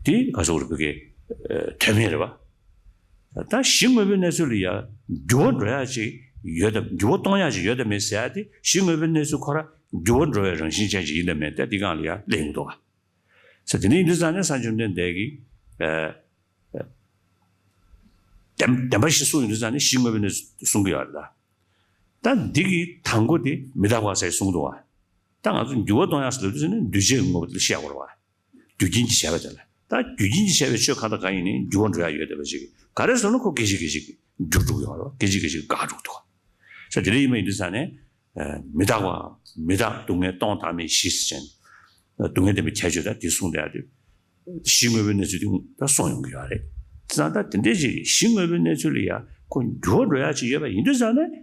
དེ་ག་ཚོད་རེད་བོད་སྐད། དོན་མེད་རེད་བ། ད་གཞི་དངོས་པོའི་གནས་ཚུལ་ལ་ཡ། འགྱུར་བ་འགྲོ་ཡག་ཅིག་ཡོད་དམ་འགྱུར་བ་གཏོང་ཡག་ཅིག་ཡོད་དམ་མེད་ཟེར་ཡག་དེ་གཞི་དངོས་པོའི་གནས་ཚུལ་ཁོ་ར་འགྱུར་བ་འགྲོ་བའི་རང་བཞིན་ཅན་ཅིག་ཡིན་དམ་མེད་ད་འདི་སྒང་ལ་ཡ་སླེབས་ཡོང་གི་འདུག་བ། ཟེར་དེ་ནས་ཡིན་དུས་ཙང་ནས་སངས་རྒྱས་བཅོམ་ལྡན་འདས་ཀྱིས། བདེན་བདེན་པ་བཞི་གསུངས་ཡོང་དུས་ཙང་ནས་གཞི་དངོས་པོའི་གནས་ཚུལ་གསུང་གི་ཡོད་རེད་ད། ད་འདི་གི་དང་པོ་དེ་མི་རྟག་པ་ཟེར་གསུངས་འདུག་བ། ད་ང་ཚོ་འགྱུར་བ་གཏོང་ཡག་ཟེར་ལབ་དུས་ཙང་ནས་འདུས་བྱས་ཀྱི་དངོས་པོ་དེ་བཤད་དགོས་རེད་བ། རྒྱུ་རྐྱེན་གྱིས་བྱས་པ་དེ་ལ། ད་རྒྱུ་རྐྱེན་གྱིས་བྱས་པའི་ཆོས་གང་དང་གང་ཡིན་ནའི་འགྱུར་བ་འགྲོ་ཡག་ཡོད་བསྡད་པ་ཞིག་ག་རེ་ཟེར་ན་ཁོ་སྐད་ཅིག་སྐད་ཅིག་འགྱུར་འགྲོ་གི་ཡོད་རེད་བ། སྐད་ཅིག་སྐད་ཅིག་འགག་འགྲོ་གི་འདུག་བ། ས་དེ་འདྲ་ཡིན་པ་ཡིན་དུས་ཙང་ནས། མི་རྟག་པ། མི་རྟག་སྡུག་བསྔལ་སྟོང་བདག་མེད་བཞི་ཟེར་བྱས་ནས། སྡུག་བསྔལ་བདེན་པའི་ཁྱད་ཆོས་དང་དེ་གསུངས་བསྡད་ཡག་དེ། གཞི་དངོས་པོའི་གནས་ཚུལ་དེ་ད་གསུངས་ཡོང་གི་ཡོད་རེད། དེ་ཙང་ད་དེ་འདྲའི་ཅིག་གཞི་དངོས་པོའི་གནས་ཚུལ་ལ་ཡ་ཁོ་འགྱུར་བ་འགྲོ་ཡག་ཅིག་ཡོད་པ་ཡིན་དུས་ཙང་ནས།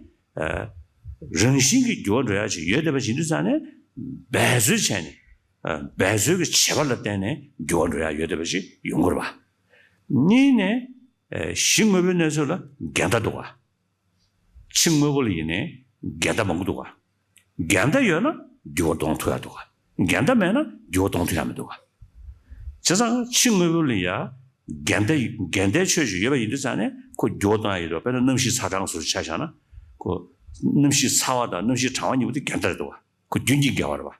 རང་བཞིན་གྱིས་འགྱུར་བ་འགྲོ་ཡག་ཅིག་ཡོད་བསྡད་པ་ཡིན་དུས་ཙང་ནས། འབད་རྩོལ་བྱས་ནས། འབད་རྩོལ་གྱི་བྱེད་པ་ལ་བརྟེན་ནས་འགྱུར་བ་འགྲོ་ཡག་ཡོད་བསྡད་པ་ཞིག་ཡོང་གི་རེད་བ། གཉིས་ནས། གཞི་དངོས་པོའི་གནས་ཚུལ་ལ་འགལ་ཟླ་འདུག་བ། ཕྱི་དངོས་པོ་ལ་ཡིན་ནའི་འགལ་ཟླ་མང་པོ་འདུག་ག་འགལ་ཟླ་ཡོད་ན་འགྱུར་བ་གཏོང་ཐུབ་ཡག་འདུག་ག་འགལ་ཟླ་མེད་ན་འགྱུར་བ་གཏོང་ཐུབ་ཡག་མི་འདུག་ག་བྱས་ཙང་ཕྱི་དངོས་པོ་ལ་ཡ་འགལ་ཟླ་འགལ་ཟླའི་ཆོས་ཤིག་ཡོད་པ་ཡིན་དུས་ཙང་ནས་ཁོ་འགྱུར་བ་གཏོང་ཡག་ཡོད་འདུག་དཔེར་ན་གནམ་གཤིས་ཚ་གྲང་སོགས་ཆ་བཞག་ན། ཁོ། གནམ་གཤིས་ཚ་བ་དང་གནམ་གཤིས་གྲང་བ་གཉིས་པོ་དེ་འགལ་ཟླ་རེད་འདུག་ག་ཁོ་རྒྱུན་གྱི་འགལ་བ་རེད་བ།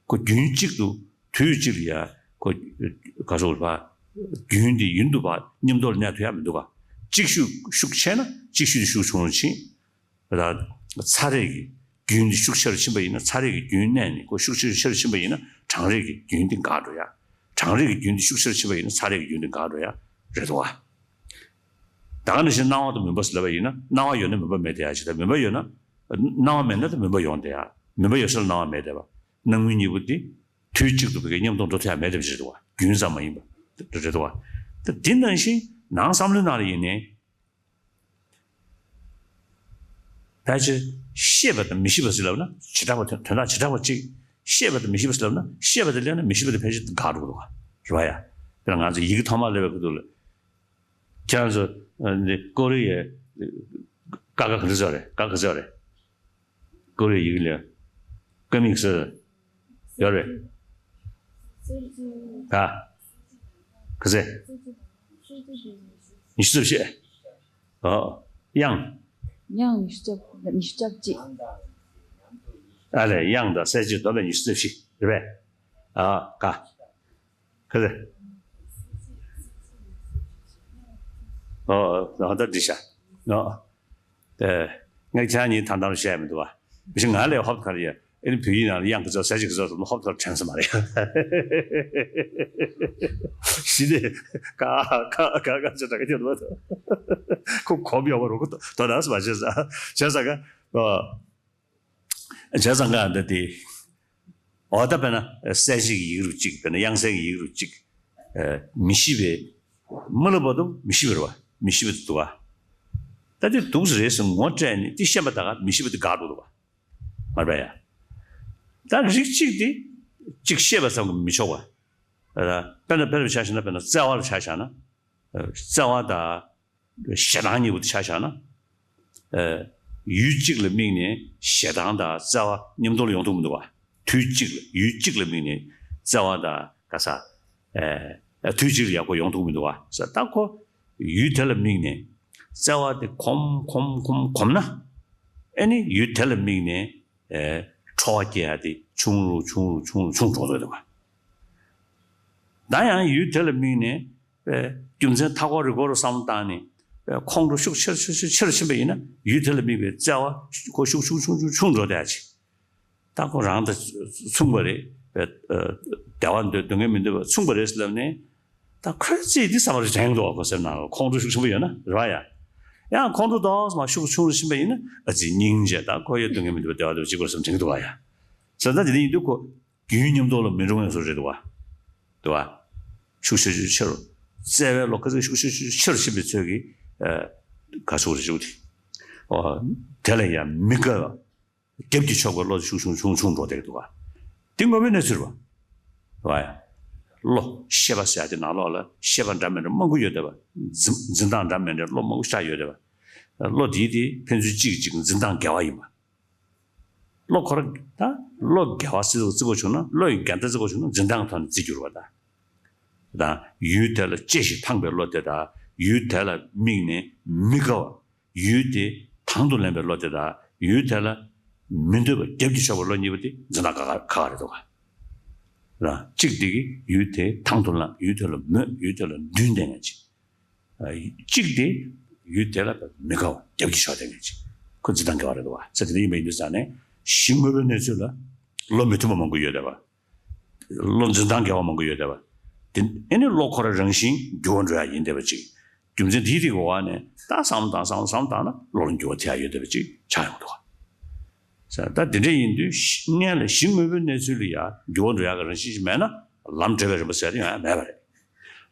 ཁོ་རྒྱུན་གཅིག་ཏུ་དུས་གཅིག་ལ་ཡ་ཁོ་ག་སོགས་པ་རྒྱུན་དེ་ཡུན་དུ་བ་མཉམ་དུ་ལ་གནས་ཐུབ་ཡ་མི་འདུག་ག་གཅིག་ཤུགས་ཤུགས་ཆེ་ན་གཅིག་ཤུགས་དེ་ཤུགས་ཆུང་རུ་ཕྱིན། ད་ཚ་རེག་གི་རྒྱུན་དེ་ཤུགས་ཆེ་རུ་ཕྱིན་པ་ཡིན་ན་ཚ་རེག་གི་རྒྱུན་གནས་ནས་ཁོ་ཤུགས་ཆེ་རུ་ཕྱིན་པ་ཡིན་ན་གྲང་རེག་གི་རྒྱུན་དེ་འགག་འགྲོ་ཡ། གྲང་རེག་གི་རྒྱུན་དེ་ཤུགས་ཆེ་རུ་ཕྱིན་པ་ཡིན་ན་ཚ་རེག་གི་རྒྱུན་དེ་འགག་འགྲོ་ཡ་རེད་འདུག་ག་ད་ག་ནང་བཞིན་སྣང་བ་དང་མུན་པ་ཟེར་ལབ་པ་ཡིན་ན་སྣང་བ་ཡོད་ན་མུན་པ་མེད་བསྡད་ཡ་ཅིག་དང་མུན་པ་ཡོད་ན། སྣང་བ་མེད་ན་ད་མུན་པ་ཡོང་བསྡད་ཡ། མུན་པ་ཡོད་ས་ལ་སྣང་བ་མེད་བསྡད་པ། སྣང་མུན་གཉིས་པོ་དེ་དུས་གཅིག་ཏུ་བི་ཀའི་མཉམ་དུ་འགྲོ་ཐུབ་ཡ་མེད་བསྡད་པ་ཅིག་རེད་འདུག་ག་རྒྱུན་ཙམ་མ་ཡིན་པ་རེད་འདུག་ག་ད་དེ་ནང་བཞིན་ནང་བསམ་བློའི་ནང་ལ་ཡིན་ནའི། ཕལ་ཆེར་ཤེས་པ་དང་མི་ཤེས་པ་ཟེར་ལབ་ན་བྱེ་བྲག་པ་དོན་དོན་དག་བྱེ་བྲག་པ་གཅིག་ཤེས་པ་དང་མི་ཤེས་པ་ཟེར་ལབ་ན་ཤེས་པ་དེ་སླེབས་ན་མི་ཤེས་པ་དེ་ཕལ་ཆེར་འགག་འགྲོ་གི་འདུག་ག་རེད་པ་ཡ། དཔེར་ན་ང་ཚོ་ཡི་གེ་ཐོག་མར་སླེབས་པའི་ཁུ་ཐུག་ལ། ཁྱེད་རང་ཚོ་འདི་ཀོ་རི་ཡའི་ཀ་ཁ་ག་འདྲ་ཟེར་རེད། ཀ་ཁ་ཟེར་རེད། ཀོ་རི་ཡའི་ཡི་གེ་ལ་ཀ་མིག་ཟེར་ཡོད་རེད། ད་ག་ཚད། ཉི་ཤུ་རྩ་བཞི། ཨོ། དབྱངས། དབྱངས་ཉི་ཤུ་རྩ་ཉི་ཤུ་རྩ་གཅིག་ཨ་ལས་དབྱངས་དང་གསལ་བྱེད་བསྡོམས་པས་ཉི་ཤུ་རྩ་བཞི་རེད་པས། ཨ་ག་ག་ཚད། ཨོ་ཨོ་ད་འགྲིག་ཤག་ཨོ། ཨེ། ངས་ཁྱེད་རང་གཉིས་ཐང་ཐང་བཤད་མི་འདུག་བ། མི་ཤེས་ང་ལས་ཧོབ་ག་རེ་ཡ། ཨེ་ནི་བོད་ཡིག་ནང་ལ་དབྱངས་ག་ཚོད་གསལ་བྱེད་ག་ཚོད་ལ་ཧོབ་ག་དྲན་ས་མ་རེད། གཞི་ནས་ཀ་ཁ་ག་ག་ཚོད་གྲགས་ཀྱི་ཡོད་མ་གཏོགས། ཁོ་གོམ་ཡོད་པ་རུ་ཁོ་དོ་སྣང་སུ་མ་བྱས་ས། བྱས་ཙང་ཀ་ཨོ། བྱས་ཙང་ཀ་འདི་དེ། འོ་ད་དཔེར་ན་གསལ་བྱེད་ཀྱི་ཡིག་རུ་གཅིག་དཔེར་ན་དབྱངས་གསལ་གྱི་ཡིག་རུ་གཅིག་ཨ། མི་ཤེས་པའི་མི་ལ་བར་དུ་མི་ཤེས་པ་རེད་བ། མི་ཤེས་པ་དེ་འདུག་བ། ད་དེ་འདུག་ཟེར་རེད་ཟེར་ངོ་སྤྲད་ནས་དེ་ཤེས་པ་ད་ག་མི་ཤེས་པ་དེ་འགག་འགྲོ་འདུག་བ། མ་རེད་པས་ཡ། ད་རིགས་གཅིག་དེ་གཅིག་ཤེས་པ་ཙམ་གྱིས་མི་ཆོག་པ། ཨ། དཔེར་ན་དཔེར་ན་ཆ་བཞག་ན་དཔེར་ན་བརྩེ་བ་ལ་ཆ་བཞག་ན། ཨ། བརྩེ་བ་དང་། ཞེ་སྡང་གཉིས་པོ་དེ་ཆ་བཞག་ན། ཨ། ཡུལ་གཅིག་ལ་དམིགས་ནས་ཞེ་སྡང་དང་བརྩེ་བ་མཉམ་དུ་ལ་ཡོང་ཐུབ་མི་འདུག་བ། དུས་གཅིག་ལ་ཡུལ་གཅིག་ལ་དམིགས་ནས་བརྩེ་བ་དང་ག་ས། ཨ། དུས་གཅིག་ལ་ཡག་པོ་ཡོང་ཐུབ་མི་འདུག་བ། ས་ད་ཁོ་ཡུལ་དེ་ལ་དམིགས་ནས་བརྩེ་བ་དེ་གོམས་གོམས་གོམས་གོམས་ན། ཨེ་ནི་ཡུལ་དེ་ལ་དམིགས་ནས། ཨ། འཕྲོ་བ་སྐྱེ་ཡ་དེ་ཆུང་རུ་ཆུང་རུ་ཆུང་རུ་ཆུང་འགྲོ་འདུག་བ། ད་ཡང་ཡུལ་དེ་ལ་དམིགས་ནས། པའི་རྒྱུ་མཚན་མཐའ་འཁོར་རི་སྐོར་བསམ་བློ་བཏང་ནས་པའི་ཁོང་ཁྲོ་ཤུགས་ཆེར་ཆེར་ཆེར་ཆེར་ཕྱིན་པ་ཡིན་ན་ཡུལ་དེ་ལ་དམིགས་པའི་བརྩེ་བ་ཁོ་ཤུགས་ཆུང་ཆུང་ཆུང་ཆུང་འགྲོ་བསྡད་ཅིག་ད་ཁོ་རང་དང་མཚུངས་པ་རེད། པའི་བདེ་བ་འདོད་འདོད་མཁན་མི་འདོད་པ་མཚུངས་པ་རེད་ཟེར་ལབ་ནས་ད་ཁོའི་རྩིས་འདི་བསམ་པ་རེ་དྲན་འདུག་བ། ཁོ་སེམས་ནང་ལ་ཁོང་ཁྲོ་ཤུགས་ཆེན་པོ་ཡོད་ན་རེད་བ་ཡ། ཡང་ཁོང་ཁྲོ་ཏོག་ཙམ་ཤུགས་ཆུང་རུ་ཕྱིན་པ་ཡིན་ན་ཨ་ཙི་སྙིང་རྗེ་ད་ཁོ་ཡོད་འདོད་མཁན་མི་འདོད་པ་བདེ་བ་འདོད་པ་གཅིག་པ་རེད་བསམ་དྲན་གྱི་འདུག་བ་ཡ། བྱས་ཙང་དེ་འདྲ་ཡིན་དུས་ཁོ། རྒྱུན་མཉམ་དུ་ལ་མི་འགྲོ་ངེས་སུ་རེད་འདུག་བ། འདུག་བ། ཤུགས་ཆེ་ཆེ་ཆེ་རུ། བརྩེ་བའི་བློ་ཁ་ཚིག་ཤུགས་ཆེ་ཆེ་ཆེ་རུ་ཕྱིན་པའི་ཚོད་ཀྱིས། ཨ། ག་ཚོད་རེ་ཞུ་དེ། ཨོ། དེ་ལ་ཡང་མི་དགའ་བ། རྒྱབ་ཀྱིས་ཕྱོགས་པའི་བློ་ཤུགས་ཆུང་ཆུང་ཆུང་འགྲོ་བསྡད་འདུག་བ། དེ་དངོས་པོའི་གནས་ཚུལ་རེད་བ། འདུག་བ། བློ་ཤེས་པ་ཟེར་ཡ་དེ་ནང་ལོགས་ལ་ཤེས་པ་འདྲ་མི་འདྲ་མང་པོ་ཡོད་བསྡད་པ། འཛིན་འཛིན་སྟངས་འདྲ་མི་འདྲ་བློ་མང་པོ་ཞིག་ཡོད་བསྡད་པ། བློ་དེའི་དེ་ཕན་ཚུན་གཅིག་གིས་གཅིག་འཛིན་སྟངས་འགལ་བ་ཡིན་པ། བློ་ཁོ་རང་ད་བློ་འགལ་བ་སྲིད་དུ་བརྩི་དགོས་བྱུང་ན་བློ་ཡི་འགལ་ཟླ་བརྩི་དགོས་བྱུང་ན་འཛིན་སྟངས་ཐོག་ནས་བརྩི་རྒྱུ་རེད་བ་ད། ད་ཡུལ་དེ་ལ་གཅེས་ཤིང་འཕངས་པའི་བློ་དེ་དང་ཡུལ་དེ་ལ་དམིགས་ནས་མི་དགའ་བ། ཡུལ་དེ་དང་དུ་ལེན་པའི་བློ་དེ་དང་ཡུལ་དེ་ལ་མི་འདོད་པ་རྒྱབ་ཀྱིས་ཕྱོགས་པའི་བློ་གཉིས་པོ་དེ་འཛིན་སྟངས་ཁག་ཁག་ཁག་རེད་འདུག་ག་ད་གཅིག་དེ་གིས་ཡུལ་དེ་དང་དུ་བླངས་ཡུལ་དེ་ལ་མོས་ཡུལ་དེ་ལ་མདུན་བསྡད་མཁན་ཅིག་གཅིག་དེ་ཡུལ་དེ་ལ་མི་དགའ་བ་རྒྱབ་ཀྱིས་ཕྱོགས་བསྡད་མཁན་ཅིག་ཁོ་འཛིན་སྟངས་འགལ་བ་རེད་འདུག་བ། ས་དེ་འདྲ་ཡིན་པ་ཡིན་དུས་ཙང་ནས་གཞི་དངོས་པོའི་གནས་ཚུལ་ལ་བློ་མི་མཐུན་པ་མང་པོ་ཡོད་བསྡད་པ། བློ་འཛིན་སྟངས་འགལ་བ་མང་པོ་ཡོད་བསྡད་པ། དེ་ཨེ་ནི་བློ་ཁོ་རང་རང་བཞིན་འགྱུར་བ་འགྲོ་ཡ་ཡིན་བསྡད་པ་ཅིག་རྒྱུ་མཚན་དེའི་རིགས་འོག་ནས་ད་བསམ་བློ་བཏང་བསམ་བློ་བསམ་བློ་བཏང་ན་བློ་ལ་འགྱུར་བ་ཐེབས་ཡ་ཡོད་བསྡད་པ་ཅིག་ཆགས་ཡོང་གི་འདུག་བ། ད་དེ་འདྲ་ཡིན་དུས་སྔོན་ལ་གཞི་དངོས་པོའི་གནས་ཚུལ་ལ་ཡ་འགྱུར་བ་འགྲོ་ཡ་གི་རང་བཞིན་ཞིག་མེད་ན་ལམ་བགྲོད་པའི་རིམ་པ་ཟེར་ཡ་དེ་ཡོང་ཡ་མེད་པ་རེད།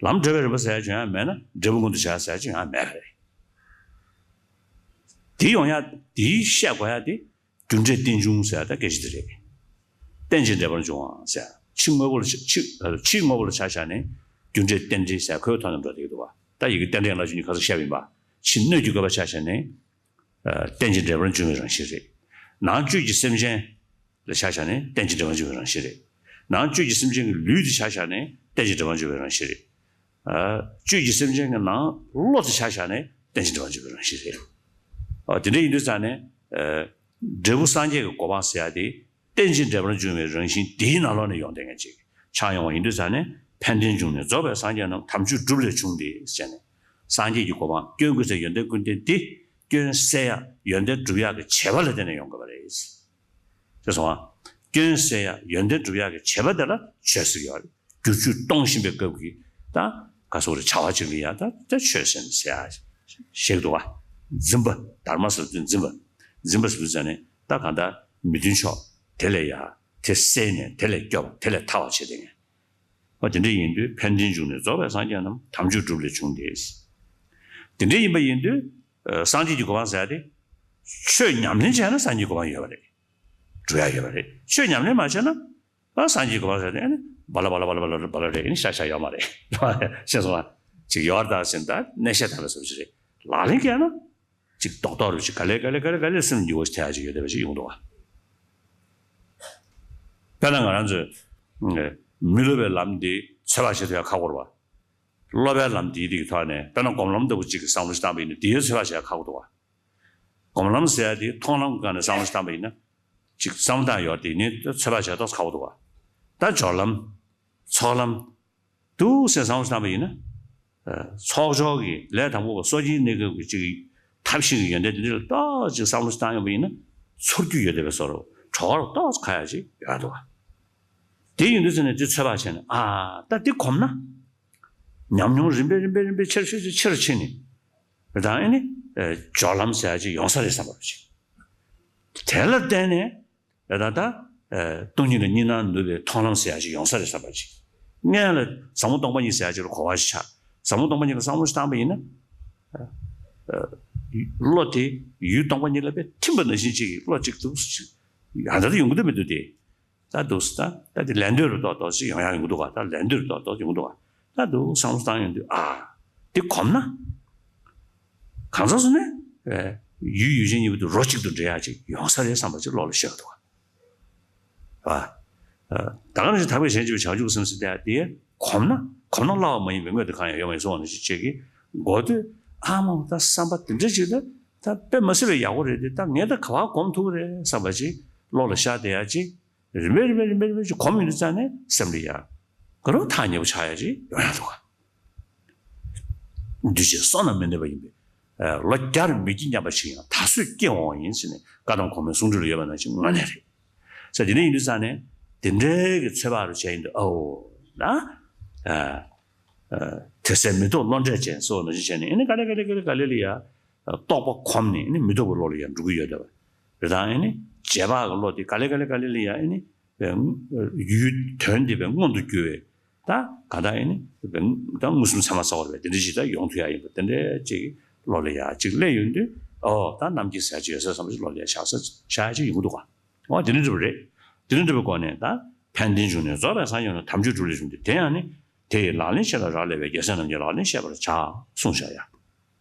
ལམ་བགྲོད་པའི་རིམ་པ་ཟེར་ཡ་ཅིག་ཡོང་ཡ་མེད་ན་འབྲས་བུ་མངོན་དུ་བྱ་ཡ་ཟེར་ཡ་ཅིག་ཡོང་ཡ་མེད་པ་རེད། དེ་ཡོང་ཡ་དེའི་བཤད་དགོས་ཡ་དེ་རྒྱུ་འབྲས་རྟེན་འབྱུང་ཟེར་ཡ་ད་སྐད་ཆ་དེ་རེད། རྟེན་ཅིང་འབྲེལ་པར་འབྱུང་བ་ཟེར་ཡ་ཕྱི་དངོས་པོ་ལ་ཕྱི་ཕྱི་དངོས་པོ་ལ་ཆ་བཞག་ནས་རྒྱུ་འབྲས་རྟེན་འབྲེལ་ཟེར་ཡ་ཁོའི་ཐོག་ནས་འགྲོ་བསྡད་ཀྱི་འདུག་བ། ད་ཡི་གེ་རྟེན་འབྲེལ་ལ་ཞུ་ནི་ཁ་སང་བཤད་པ་ཡིན་པ་ཕྱི་སྣོད་ཀྱི་བཀོད་པ་ཆ་བཞག་ནས། རྟེན་ཅིང་འབྲེལ་པར་འབྱུང་བའི་རང་བཞིན་རེད། ནང་བཅུད་ཀྱི་སེམས་ཅན་ལ་ཆ་བཞག་ནས་རྟེན་ཅིང་འབྲེལ་པར་འབྱུང་བའི་རང་བཞིན་རེད། ནང་བཅུད་ཀྱི་སེམས་ཅན་གྱི་ལུས་དེ་ཆ་བཞག་ནས་རྟེན་ཅིང་འབྲེལ་པར་འབྱུང་བའི་རང་བཞིན་རེད། ཨ། བཅུད་ཀྱི་སེམས་ཅན་གྱི་ནང་བློ་དེ་ཆ་བཞག་ནས་རྟེན་ཅིང་འབྲེལ་པར་འབྱུང་བའི་རང་བཞིན་རེད། ཨ། དེ་འདྲ་ཡིན་དུས་ཙང་ནས། ཨ། འབྲས་བུ་སངས་རྒྱས་ཀྱི་གོ་འཕང་ཟེར་ཡ་དེ། རྟེན་ཅིང་འབྲེལ་པར་འབྱུང་བའི་རང་བཞིན་འདིའི་ནང་ལོགས་ནས་ཡོང་བསྡད་མཁན་ཅིག་ཆགས་ཡོང་བ་ཡིན་དུས་ཙང་ནས། ཕན་བདེའི་འབྱུང་གནས་རྫོགས་པའི་སངས་རྒྱས་རྣམས། དམ་ཆོས་སྒྲུབ་ལས་བྱུང་སྟེ་ཟེར་ནས། སངས་རྒྱས་ཀྱི་གོ་འཕང་སྐྱོན་ཀུན་ཟད་ཡོན་ཏན་ཀུན་ལྡན་འདི་སྐྱོན་སེལ་ཡག་ཡོན་ཏན་སྒྲུབ་ཡག་གི་བྱེད་པ་ལ་བརྟེན་ནས་ཡོང་དགོས་པ་རེད། ཅེས་གསུངས་པ། སྐྱོན་སེལ་ཡག་ཡོན་ཏན་སྒྲུབ་ཡག་གི་བྱེད་པ་དེ་ལ་ཆོས་ཟེར་གྱི་ཡོད་རེད། སྒྱུར་བཅོས་གཏོང་བཞིན་པའི་སྐབས་ཀྱི་ད་ག་སོགས་རེད། བྱ་བ་ཅིག་ལ་ཡང་ད་ད་ཆོས་ཟེར་ནས་ཟེར་ཡག་ཞིག་འདུག་བ། འཛིན་པ། དྷརྨ་ཟེར་དུས་འཛིན་པ། འཛིན་པ་ཟེར་དུས་ཙང་ནས་ད་གང་ལྟར་མི་མཐུན་ཕྱོགས་དེ་ལས་ཡང་དེ་སེལ་ནས་དེ་ལས་སྐྱོབ་པ། དེ་ལས་ཐར་བ་བྱེད་དེ་ངས། འོ་དེ་འདྲ་ཡིན་དུས་ཕན་བདེའི་འབྱུང་གནས་རྫོགས་པའི་སངས་རྒྱས་རྣམས། དམ་ཆོས་སྒྲུབ་ལས་བྱུང་སྟེ། དེ་འདྲ་ཡིན་པ་ཡིན་དུས་སངས་རྒྱས་ཀྱི་གོ་འཕང་ཟེར་ཡག་དེ་ཆོས་ཉམས་ལེན་བྱས་ན་སངས་རྒྱས་གོ་འཕང་ཡོད་པ་རེད། འགྲུབ་ཡག་ཡོད་པ་རེད། ཆོས་ཉམས་ལེན་མ་བྱས་ན། ཨ་སངས་རྒྱས་གོ་འཕང་ཟེར་ཏེ་ཨ་ནི་བ་ལ་བ་ལ་བ་ལ་བ་ལ་བ་ལ་རེད། ཨ་ནི་ཤ་ཤ་ཡོད་མ་རེད། ཤེས་སོང་ང་། ཅིག་ཡོད་ད་ཟེར་ད་གནས་བཤད་ད་ལ་སོགས་ཅིག་རེད། ལག་ལེན་བཀལ་ན་ཅིག་རྡོག་རྡོག་རུ་ཅིག་ག་ལེ་ག་ལེ་ག་ལེ་ག་ལེ་སེམས་འགྱུར་བ་ཞིག་ཐེབས་ཡག་ཅིག་ཡོད་བསྡད་པ་ཞིག་ཡོང་འདུག་བ། དཔེར་ན་ང་རང་ཚོས་མི་སློབ་པའི་ལམ་འདི་ཚོད་དཔག་བྱེད་ཐུབ་ཡག་ཁག་པོ་རེད་བ། སློབ་པའི་ལམ་འདིའི་རིགས་ཐོག་ནས་དཔེར་ན་སྒོམ་ལམ་ལྟ་བུ་ཅིག་གི་བསམ་བློ་ཞིག་བཏང་པ་ཡིན་ན་དེའི་ཚོད་དཔག་བྱེད་ཡག་ཁག་པོ་འདུག་བ། སྒོམ་ལམ་ཟེར་ཡག་དེ་མཐོང་ལམ་སྒང་ནས་བསམ་བློ་ཞིག་བཏང་པ་ཡིན་ན། ཅིག་བསམ་བློ་བཏང་ཡག་དེ་ནི་ཚོད་དཔག་བྱེད་ཏོག་ཙམ་ཁག་པོ་འདུག་བ། ད་སྦྱོར་ལམ། ཚོགས་ལམ། འདུག་སེ་བསམ་བློ་བཏང་པ་ཡིན་ན། ཚོགས་སྦྱོར་གྱི་ལས་དང་པོ་བ་སོ་སྐྱེའི་གནས་སྐབས་ཀྱི་ཅིག་ཐབས་ཤེས་ཀྱི་ཡོན་ཏན་དེ་འདྲ་ལ་ཏོག་ཙམ་བསམ་བློ་བཏང་ཡོང་པ་ཡིན་ན། ཚོར་རྒྱུ་ཡོད་བསྡད་པའི་བཟོ་འདྲ་བོ། གྲོགས་ལ་ཏོག་ཙམ་ཁ་ཡག་ཅིག་ཡོང་འདུག་བ། དེ་ཡིན་དུས་ཙམ་ནས་དེ་ཚོད་དཔག་བྱས་ནས། ཨ་ད་འདི་གོམས་ན། ཉམས་མྱོང་རིམ་པས་རིམ་པས་རིམ་པས་ཆེ་རུ་ཆེ་རུ་ཆེ་རུ་ཕྱིན་ནས། རེད་དང་ཨ་ནི། སྦྱོར་ལམ་ཟེར་ཡག་ཅིག་ཡོང་ས་རེད་བསམ་པ་ཅིག་དེ་ལ་བརྟེན་ནས། རེད་དང་ད། སྟོང་ཉིད་ལ་གཉིས་སྣང་ནུབ་པའི་མཐོང་ལམ་ཟེར་ཡག་ཅིག་ཡོང་ས་རེད་བསམ་པ་ཅིག་སྔོན་ལ་ཟབ་མོ་སྟོང་པ་ཉིད་ཟེར་ཡག་ཅིག་ལ་གོ་བ་ཞིག་ཆགས། ཟབ་མོ་སྟོང་པ་ཉིད་ལ་བསམ་བློ་ཞིག་བཏང་པ་ཡིན་ན། བློ་དེ་ཡུལ་སྟོང་པ་ཉིད་ལ་དཔེ་ཐིམ་པ་ནང་བཞིན་ཅིག་གི་བློ་ཅིག་འདུག་ཅིག་ཡང་ད་ལྟ་ཡོང་གི་འདུག་མི་འདུག་དེ། ད་འདུག་སེ་ད་ད་དེ་ལན་ལྡོག་རུ་ཏོག་ཏོག་ཅིག་ཡོང་ཡག་ཡོང་གི་འདུག་ག་ད་ལན་ལྡོག་རུ་ཏོག་ཏོག་ཡོང་གི་འདུག་ག་ད་འདུག་བསམ་བློ་བཏང་ཡོང་དུས། ཨ་དེ་གོམས་ན། གང་ཟག་སུ་ནས་ཡུལ་ཡུལ་ཅན་གཉིས་པོ་དེ་རོ་གཅིག་ཏུ་འདྲེས་ཡག་ཅིག་ཡོང་ས་རེད་བསམ་པ་ཅིག་བློ་ལ་ཤར་འདུག་ག་ད་ག་ནང་བཞིན་དག་པའི་གཞན་གཅེས་པའི་བྱང་ཆུབ་སེམས་ཟེར་དེ་དེ་གོམས་ན། གོམས་ན་སླ་བ་མ་ཡིན་པའི་དངོས་དེ་གང་ཡང་ཡོད་མ་ཡིན་གསུངས་པ་ནང་བཞིན་ཅིག་གི་མགོ་ཐོས། ཨ་མ་ད་བསམ་པ་དེ་འདྲ་ཅིག་ད་ད་དཔེ་མ་སྲིད་པའི་ཡག་པོ་རེད་དེ། ད་ངས་ད་ག་པར་གོམས་ཐུབ་རེད་བསམ་པ་ཅིག་བློ་ལ་ཤར་བསྡད་ཡག་ཅིག་རིམ་པས་རིམ་པས་རིམ་པས་རིམ་པས་ཅིག་གོམས་ཡོང་དུས་ཙང་ནས་སེམས་ལ་ཡ། ག་རུ་ཐག་ཉེ་པོ་ཆགས་ཡག་ཅིག་ཡོང་ཡག་འདུག་ག་འདུས་བྱས་བསོད་ནམས་མི་གནས་པ་ཡིན་པས། ལོ་བརྒྱར་མི་སྐྱེ་སྙམ་པ་ཞིག་ཡང་། ད་གཟོད་སྐྱེ་འོང་བ་ཡིན་ཟེར་ནས་བཀའ་གདམས་གོང་མའི་གསུང་སྒྲོས་ལ་ཡོད་པ་ནང་བཞིན་དངོས་གནས་རེད། ས་དེ་འདྲ་ཡིན་དུས་ཙང་ནས་དེ་འདྲའི་གི་ཚོད་དཔག་རུ་བྱས་ཡིན་དུས། ཨོ་ན། དེ་ཚེ་མི་རྟོག་བློ་འབྲེལ་ཅན་སོགས་ནང་བཞིན་བྱས་ནས། ཨ་ནི་ག་ལེ་ག་ལེ་ག་ལེ་ག་ལེ་ལ་ཡ། རྟོག་པ་གོམས་ནས་ཨ་ནི་མི་རྟོག་པའི་བློ་ལ་ཡང་འགྲོ་གི་ཡོད་བསྡད་པ་རེད། དང་ཨ་ནི་རྗེས་དཔག་གི་བློ་དེ་ག་ལེ་ག་ལེ་ག་ལེ་ལ་ཡང་ཨ་ནི་ཡུལ་དོན་དེ་བས་མངོན་དུ་གྱུར་བའི་ད་ག་ད་ཨ་ནི་ད་མངོན་སུམ་ཚད་མ་ཚང་བ་རེད་པས། དེ་འདྲ་ཞིག་ད་ཡོང་ཐུབ་ཡག་ཡིན་པ་དེ་འདྲ་ཅིག་བློ་ལ་ཡག་ཅིག་སླེབས་ཡོང་དུས། ཨོ་ད་རྣམ་མཁྱེན་ཟེར་ཡག་ཅིག་ཡོད་ས་བསམ་པ་ཅིག་བློ་ལ་ཡག་ཤར་ས་ཤར་ཡག་ཅིག་ཡོང་གི་འདུག་ག་འོ་དེ་འདྲ་འདྲ་པོ་རེད། དེ་འདྲ་འདྲ་པོའི་སྒོ་ནས་ད་ཕན་བདེའི་འབྱུང་གནས་རྫོགས་པའི་སངས་རྒྱས་རྣམས། དམ་ཆོས་སྒྲུབ་ལས་བྱུང་སྟེ། དེ་ཡང་ནི་དེ་ཡི་ལག་ལེན་ཆེ་ལ་རག་ལས་པས། རྒྱལ་སྲས་རྣམས་ཀྱི་ལག་ལེན་བཤད་པར་བྱ། གསུངས་བཞག་ཡ།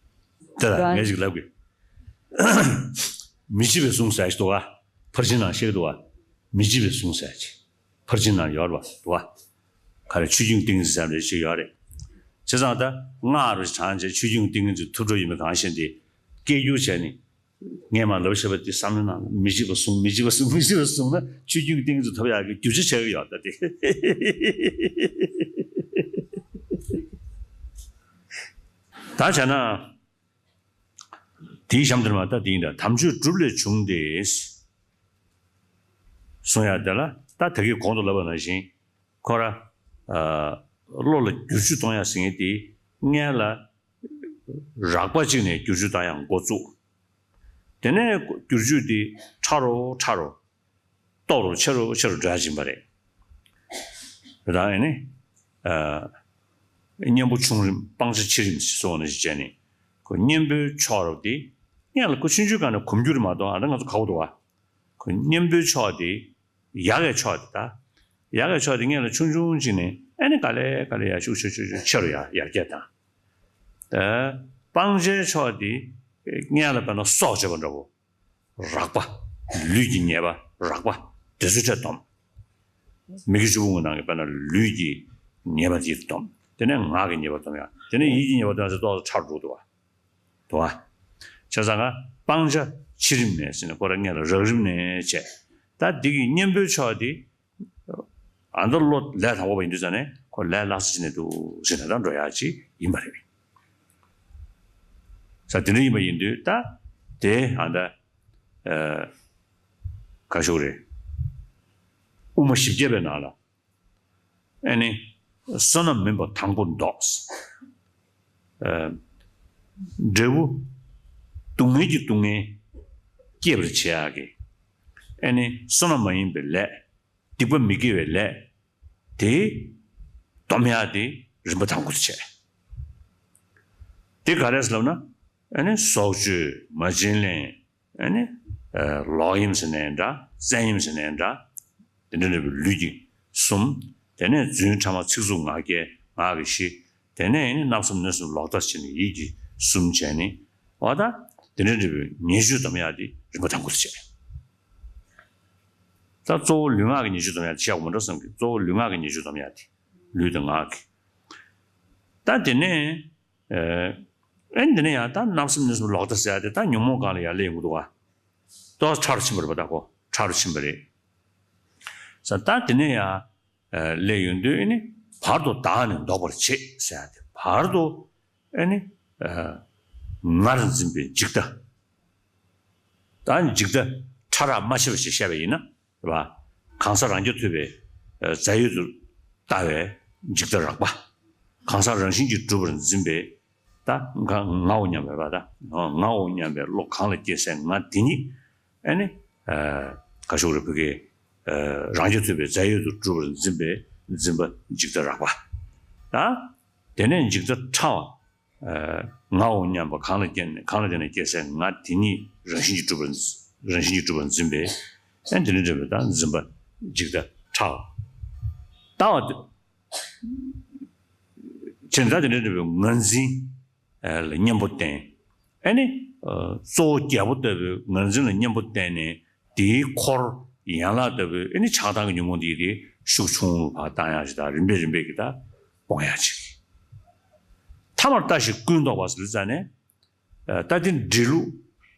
དེ་ལ་ངས་ཅིག་ལབ་དགོས། མི་འཇིགས་པའི་གཟུངས་ཟེར་ཞིག་འདུག་ག་ཕར་ཕྱིན་ནང་བཤད་ཀྱི་འདུག་ག་མི་འཇིགས་པའི་གཟུངས་ཟེར་ཅིག་ཕར་ཕྱིན་ནང་ཡོད་རེད་པ། འདུག་ག་ག་རེ་ཆོས་འབྱུང་ཏིང་ངེ་འཛིན་ཟེར་རེ་ཞིག་ཡོད་རེད། བྱས་ཙང་ད་སྔགས་རུ་བགྲངས་བྱས་ཆོས་འབྱུང་ཏིང་ངེ་འཛིན་ཐུགས་སྤྲོ་ཡིན་པའི་གང་ཞིག་འདི་སྐད་སྒྱུར་བྱས་ནས། ངས་མར་ལབ་བཞག་པ་འདི་བསམ་བློ་ནང་མི་འཇིགས་པ་གཟུངས། མི་འཇིགས་པ་གཟུངས། མི་འཇིགས་པ་གཟུངས་ན་ཆོས་འབྱུང་ཏིང་ངེ་འཛིན་ཐོབ་ཡག་གི་རྒྱུ་ཆ་ཆགས་ཀྱི་ཡོད་ད་དེ། ད་བྱས་ན། དེའི་གཤམ་དུ་མ་ད་དེ་ཡིན་ད། དམ་ཆོས་སྒྲུབ་ལས་བྱུང་སྟེ། གསུང་ཡག་དེ་ལ་ད་ད་གིན་གོང་དུ་ལབ་པ་ནང་བཞིན། ཁོ་ར། བློ་ལ་བསྒྱུར་བཅོས་གཏོང་ཡག་ཟེར་མཁན་དེ་སྔོན་ལ། རགས་པ་གཅིག་ནས་བསྒྱུར་བཅོས་གཏོང་ཡག་འགོ་བཙུགས། དེ་ནས་བསྒྱུར་བཅོས་དེ་ཕྲ་རུ་ཕྲ་རུ། སྟོབས་རུ་ཆེ་རུ་ཆེ་རུ་འགྲོ་ཡག་ཅིག་ཡིན་པ་རེད། རང་ཨེ་ནི། གཉེན་པོ་ཆུང་རིམ་སྤང་བྱ་ཆེ་རིམ་ཞེས་སོགས་ནས་ཞིག་བྱས་ནས། ཁོ་གཉེན་པོའི་ཕྱོགས་རུ་དེ། སྔོན་ལ་ཁོ་ཆུང་ཆུང་སྒང་ནས་གོམས་འགྱུར་མ་གཏོགས་ཨ་ད་ང་ཚོ་ག་བ་འདུག་བ། ཁོ་གཉེན་པོའི་ཕྱོགས་དེ། ཡག་གི་ཕྱོགས་དེ་ད། ཡག་གི་ཕྱོགས་དེ་སྔོན་ལ་ཆུང་ཆུང་ཅིག་ནས་ཨེ་ནི་ག་ལེ་ག་ལེ་ཡར་ཤུགས་ཆེ་ཆེ་ཆེ་ཆེ་རུ་ཡར་ཡར་རྒྱས་བཏང་། ད། སྤང་བྱའི་ཕྱོགས་དེ། སྔོན་ལ་དཔེར་ན་སྲོག་བཅད་པ་འདྲ་བོ། རགས་པ། ལུས་ཀྱི་ཉེས་པ་རགས་པ། དེ་ཚོའི་གྲས་སྡོམ། མི་དགེ་བཅུ་སྤོང་གི་ནང་གི་དཔེར་ན་ལུས་ཀྱི་ཉེས་པ་དེ་སྡོམ། དེ་ནས་ངག་གི་ཉེས་པ་སྡོམ་ཡག་དེ་ནས་ཡིད་ཀྱི་ཉེས་པ་སྡོམ་ཡག་ཚེ་ཏོག་ཙམ་ཕྲ་རུ་འགྲོ་འདུག་བ། འདུག་བ། བྱས་ཙང་ང་སྤང་བྱ་ཕྱི་རིམ་ནས་ཟེར་ནས་ཁོ་རང་སྔོན་ལ་རགས་རིམ་ནས་བྱས། ད་ ད་འདི་གི་གཉེན་པོའི་ཕྱོགས་དེ་ཨ་མདོ་བློ་ལས་དང་པོ་བ་ཡིན་དུས་ཙང་ནས་ཁོ་ལས་སླ་ས་ཅིག་ནས་འདུག་ཟེར་ནས་ད་འགྲོ་ཡག་ཅིག་ཡིན་པ་རེད། ས་དེ་འདྲ་ཡིན་པ་ཡིན་དུས་ད་དེ་ཨ་ད་ཨ་ག་ཞུ་རེད། དབུ་མ་བཞི་བརྒྱ་པའི་ནང་ལ་ཨ་ནི་བསོད་ནམས་མིན་པ་དང་པོ་འདོགས། ཨ་འབྲས་བུ་སྡུག་བསྔལ་གྱི་སྡུག་བསྔལ་སྐྱེད་པར་བྱེད་ཡག་གི་ཨ་ནི་བསོད་ནམས་མ་ཡིན་པའི་ལས། སྡིག་པ་མི་དགེ་བའི་ལས་དེ་སྡོམ་ཡག་དེ་རིམ་པ་དང་པོ་དེ་བྱས། དེ་ག་རེ་ཟེར་ལབ་ན་ཨ་ནི་སྲོག་གཅོད་མ་བྱིན་ལེན། ཨ་ནི་ཨ་ལོག་གཡེམ་ཟེར་ནའི་འདྲ། བཙན་གཡེམ་ཟེར་ནའི་འདྲ། དེ་འདྲ་འདྲ་བའི་ལུས་ཀྱི་གསུམ། དེ་ནས་རྫུན་ཕྲ་མ་ཚིག་རྩུབ་ངག་འཁྱལ་ངག་གི་བཞི། དེ་ནས་ཨ་ནི་བརྣབ་སེམས་གནོད་སེམས་ལོག་ལྟ་བྱས་ནས་ཡིད་ཀྱི་གསུམ་བྱས་ནས་འོ་ད་དེ་འདྲ་འདྲ་བའི་ཉེས་སྤྱོད་སྡོམ་ཡག་དེ་རིམ་པ་དང་པོ་དེ་བྱས། ད་གཙོ་བོ་ལུས་ངག་གི་ཉེས་སྤྱོད་སྡོམ་ཡག་དེ་བཤད་དགོས་མ་འགྲོ་བསམ་གི། གཙོ་བོ་ལུས་ངག་གི་ཉེས་སྤྱོད་སྡོམ་ཡག་དེ་ལུས་དང་ངག་གི། ད་དེ་ནས་ཨེ་ཨེ་འདི་ནས་ཡང་ད་བརྣབ་སེམས་གནོད་སེམས་ལོག་ལྟ་ཟེར་ཡག་དེ་ད་ཉོན་མོངས་སྒང་ལ་ཡར་སླེབས་ཡོང་གི་འདུག་བ། ཏོག་ཙམ་ཕྲ་རུ་ཕྱིན་པ་རེད་པ། ད་ཁོ་ཕྲ་རུ་ཕྱིན་པ་རེད། ས་ད་དེ་ནས་ཡང་ཨེ་སླེབས་ཡོང་དུས་ཨེ་ནི་བར་དུ་བདག་ནི་འདོགས་པར་བྱེད་ཟེར་ཡག་དེ་བར་དུ་ཨེ་ནི་ཨེ་ངར་འཛིན་པའི་འཇིག་ལྟ། ད་འཇིག་ལྟ་ཕྲ་རགས་མ་ཕྱེ་བ་ཞིག་བཤད་པ་ཡིན་ན་རེད་པ། གང་ཟག་རང་རྐྱ་ཐུབ་པའི་ཨ་རྫས་ཡོད་དུ་ལྟ་བའི་འཇིག་ལྟ་རགས་པ། གང་ཟག་རང་བཞིན་གྱིས་གྲུབ་པར་འཛིན་པའི་ད་ང་ངའོ་སྙམ་པའི་རེད་པ། ད་ངའོ་སྙམ་པའི་བློ་གང་ལ་སྐྱེས་སའི་ང་དེ་ཉིད་ཨ་ནི་ཨ་ག་ཞུ་རེད། བོད་སྐད་ཨ་རང་རྐྱ་ཐུབ་པའི་རྫས་ཡོད་དུ་གྲུབ་པར་འཛིན་པའི་འཛིན་པ་འཇིག་ལྟ་རགས་པ། ད་དེ་ནས་འཇིག་ལྟ་ཕྲ་བ། ཨ་ངའོ་སྙམ་པ་གང་ལ་བརྟེན་ནས་གང་ལ་བརྟེན་ནས་སྐྱེས་སའི་ང་དེ་ཉིད་རང་བཞིན་གྱིས་གྲུབ་པར་རང་བཞིན་གྱིས་གྲུབ་པར་འཛིན་པའི་ཨ་དེ་འདྲ་འདྲ་བའི་ད་འཛིན་པ་འཇིག་ལྟ་ཕྲ་བ། ལྟ་བ་དེ་བྱས་ན་ད་དེ་འདྲ་འདྲ་བའི་ངར་འཛིན་ལ་གཉེན་པོ་བསྟེན། ཨ་ནི་ཨ་གཙོ་བོ་རྒྱལ་པོ་ལྟ་བུའི་ངར་འཛིན་ལ་གཉེན་པོ་བསྟེན་ནས་དེའི་འཁོར་ཡན་ལག་ལྟ་བུའི་ཨ་ནི་ཆགས་སྡང་གི་ཉོན་མོངས་དེ་དེ་ཤུགས་ཆུང་རུ་ཕར་བཏང་ཡག་ཞིག་དང་རིམ་པས་རིམ་པས་ཀྱིས་ད་སྤོང་ཡག་ཅིག་ཐ་མར་ལྟ་ཞིག་ཀུན་རྟོག་པ་ཟེར་ཙང་ནས་ཨ་ད་དེ་འབྲི་ལུགས་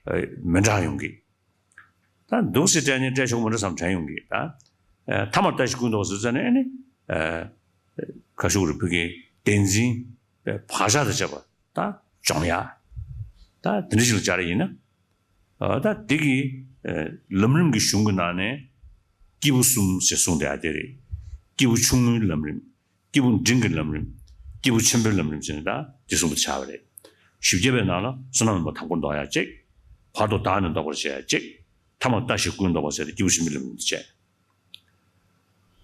ཨ་མི་འདྲ་ཡོང་གི། ད་འདུག་སེ་སྤྲད་ནས་སྤྲད་ཆོག་མི་འདྲ་བསམ་དྲན་ཡོང་གི། ད་ཨ་ཐ་མར་ལྟ་ཞིག་ཀུན་རྟོག་ཟེར་ཙང་ནས་ཨ་ནི་ཨ་ག་ཞུ་རེད། བོད་སྐད་བདེན་འཛིན་བག་ཆགས་དང་བཅས་པ་ད་སྦྱོང་ཡག་ད་དེ་འདྲ་ཞིག་ལ་སྦྱར་ཡིན་ན། ཨ་ད་དེ་གི་ཨ་ལམ་རིམ་གྱི་གཞུང་གི་ནང་ནས་སྐྱེས་བུ་གསུམ་ཞེས་གསུངས་བསྡད་ཡག་དེ་རེད། སྐྱེས་བུ་ཆུང་ངུའི་ལམ་རིམ། སྐྱེས་བུ་འབྲིང་གི་ལམ་རིམ། སྐྱེས་བུ་ཆེན་པོའི་ལམ་རིམ་ཟེར་ནས་ད་དེ་གསུམ་དུ་ཆགས་པ་རེད། བཞི་བརྒྱ་པའི་ནང་ལ་བསོད་ནམས་མེད་པ་དང་པོ་འདོགས་ཡག་གཅིག་བར་དུ་བདག་ནི་འདོགས་པར་བྱེད་ཡག་གཅིག་ཐ་མར་ལྟ་ཞིག་ཀུན་རྟོག་པ་ཟེར་ཏེ་སྐྱེས་བུ་ཆེན་པོའི་ལམ་རིམ་དུ་བྱས།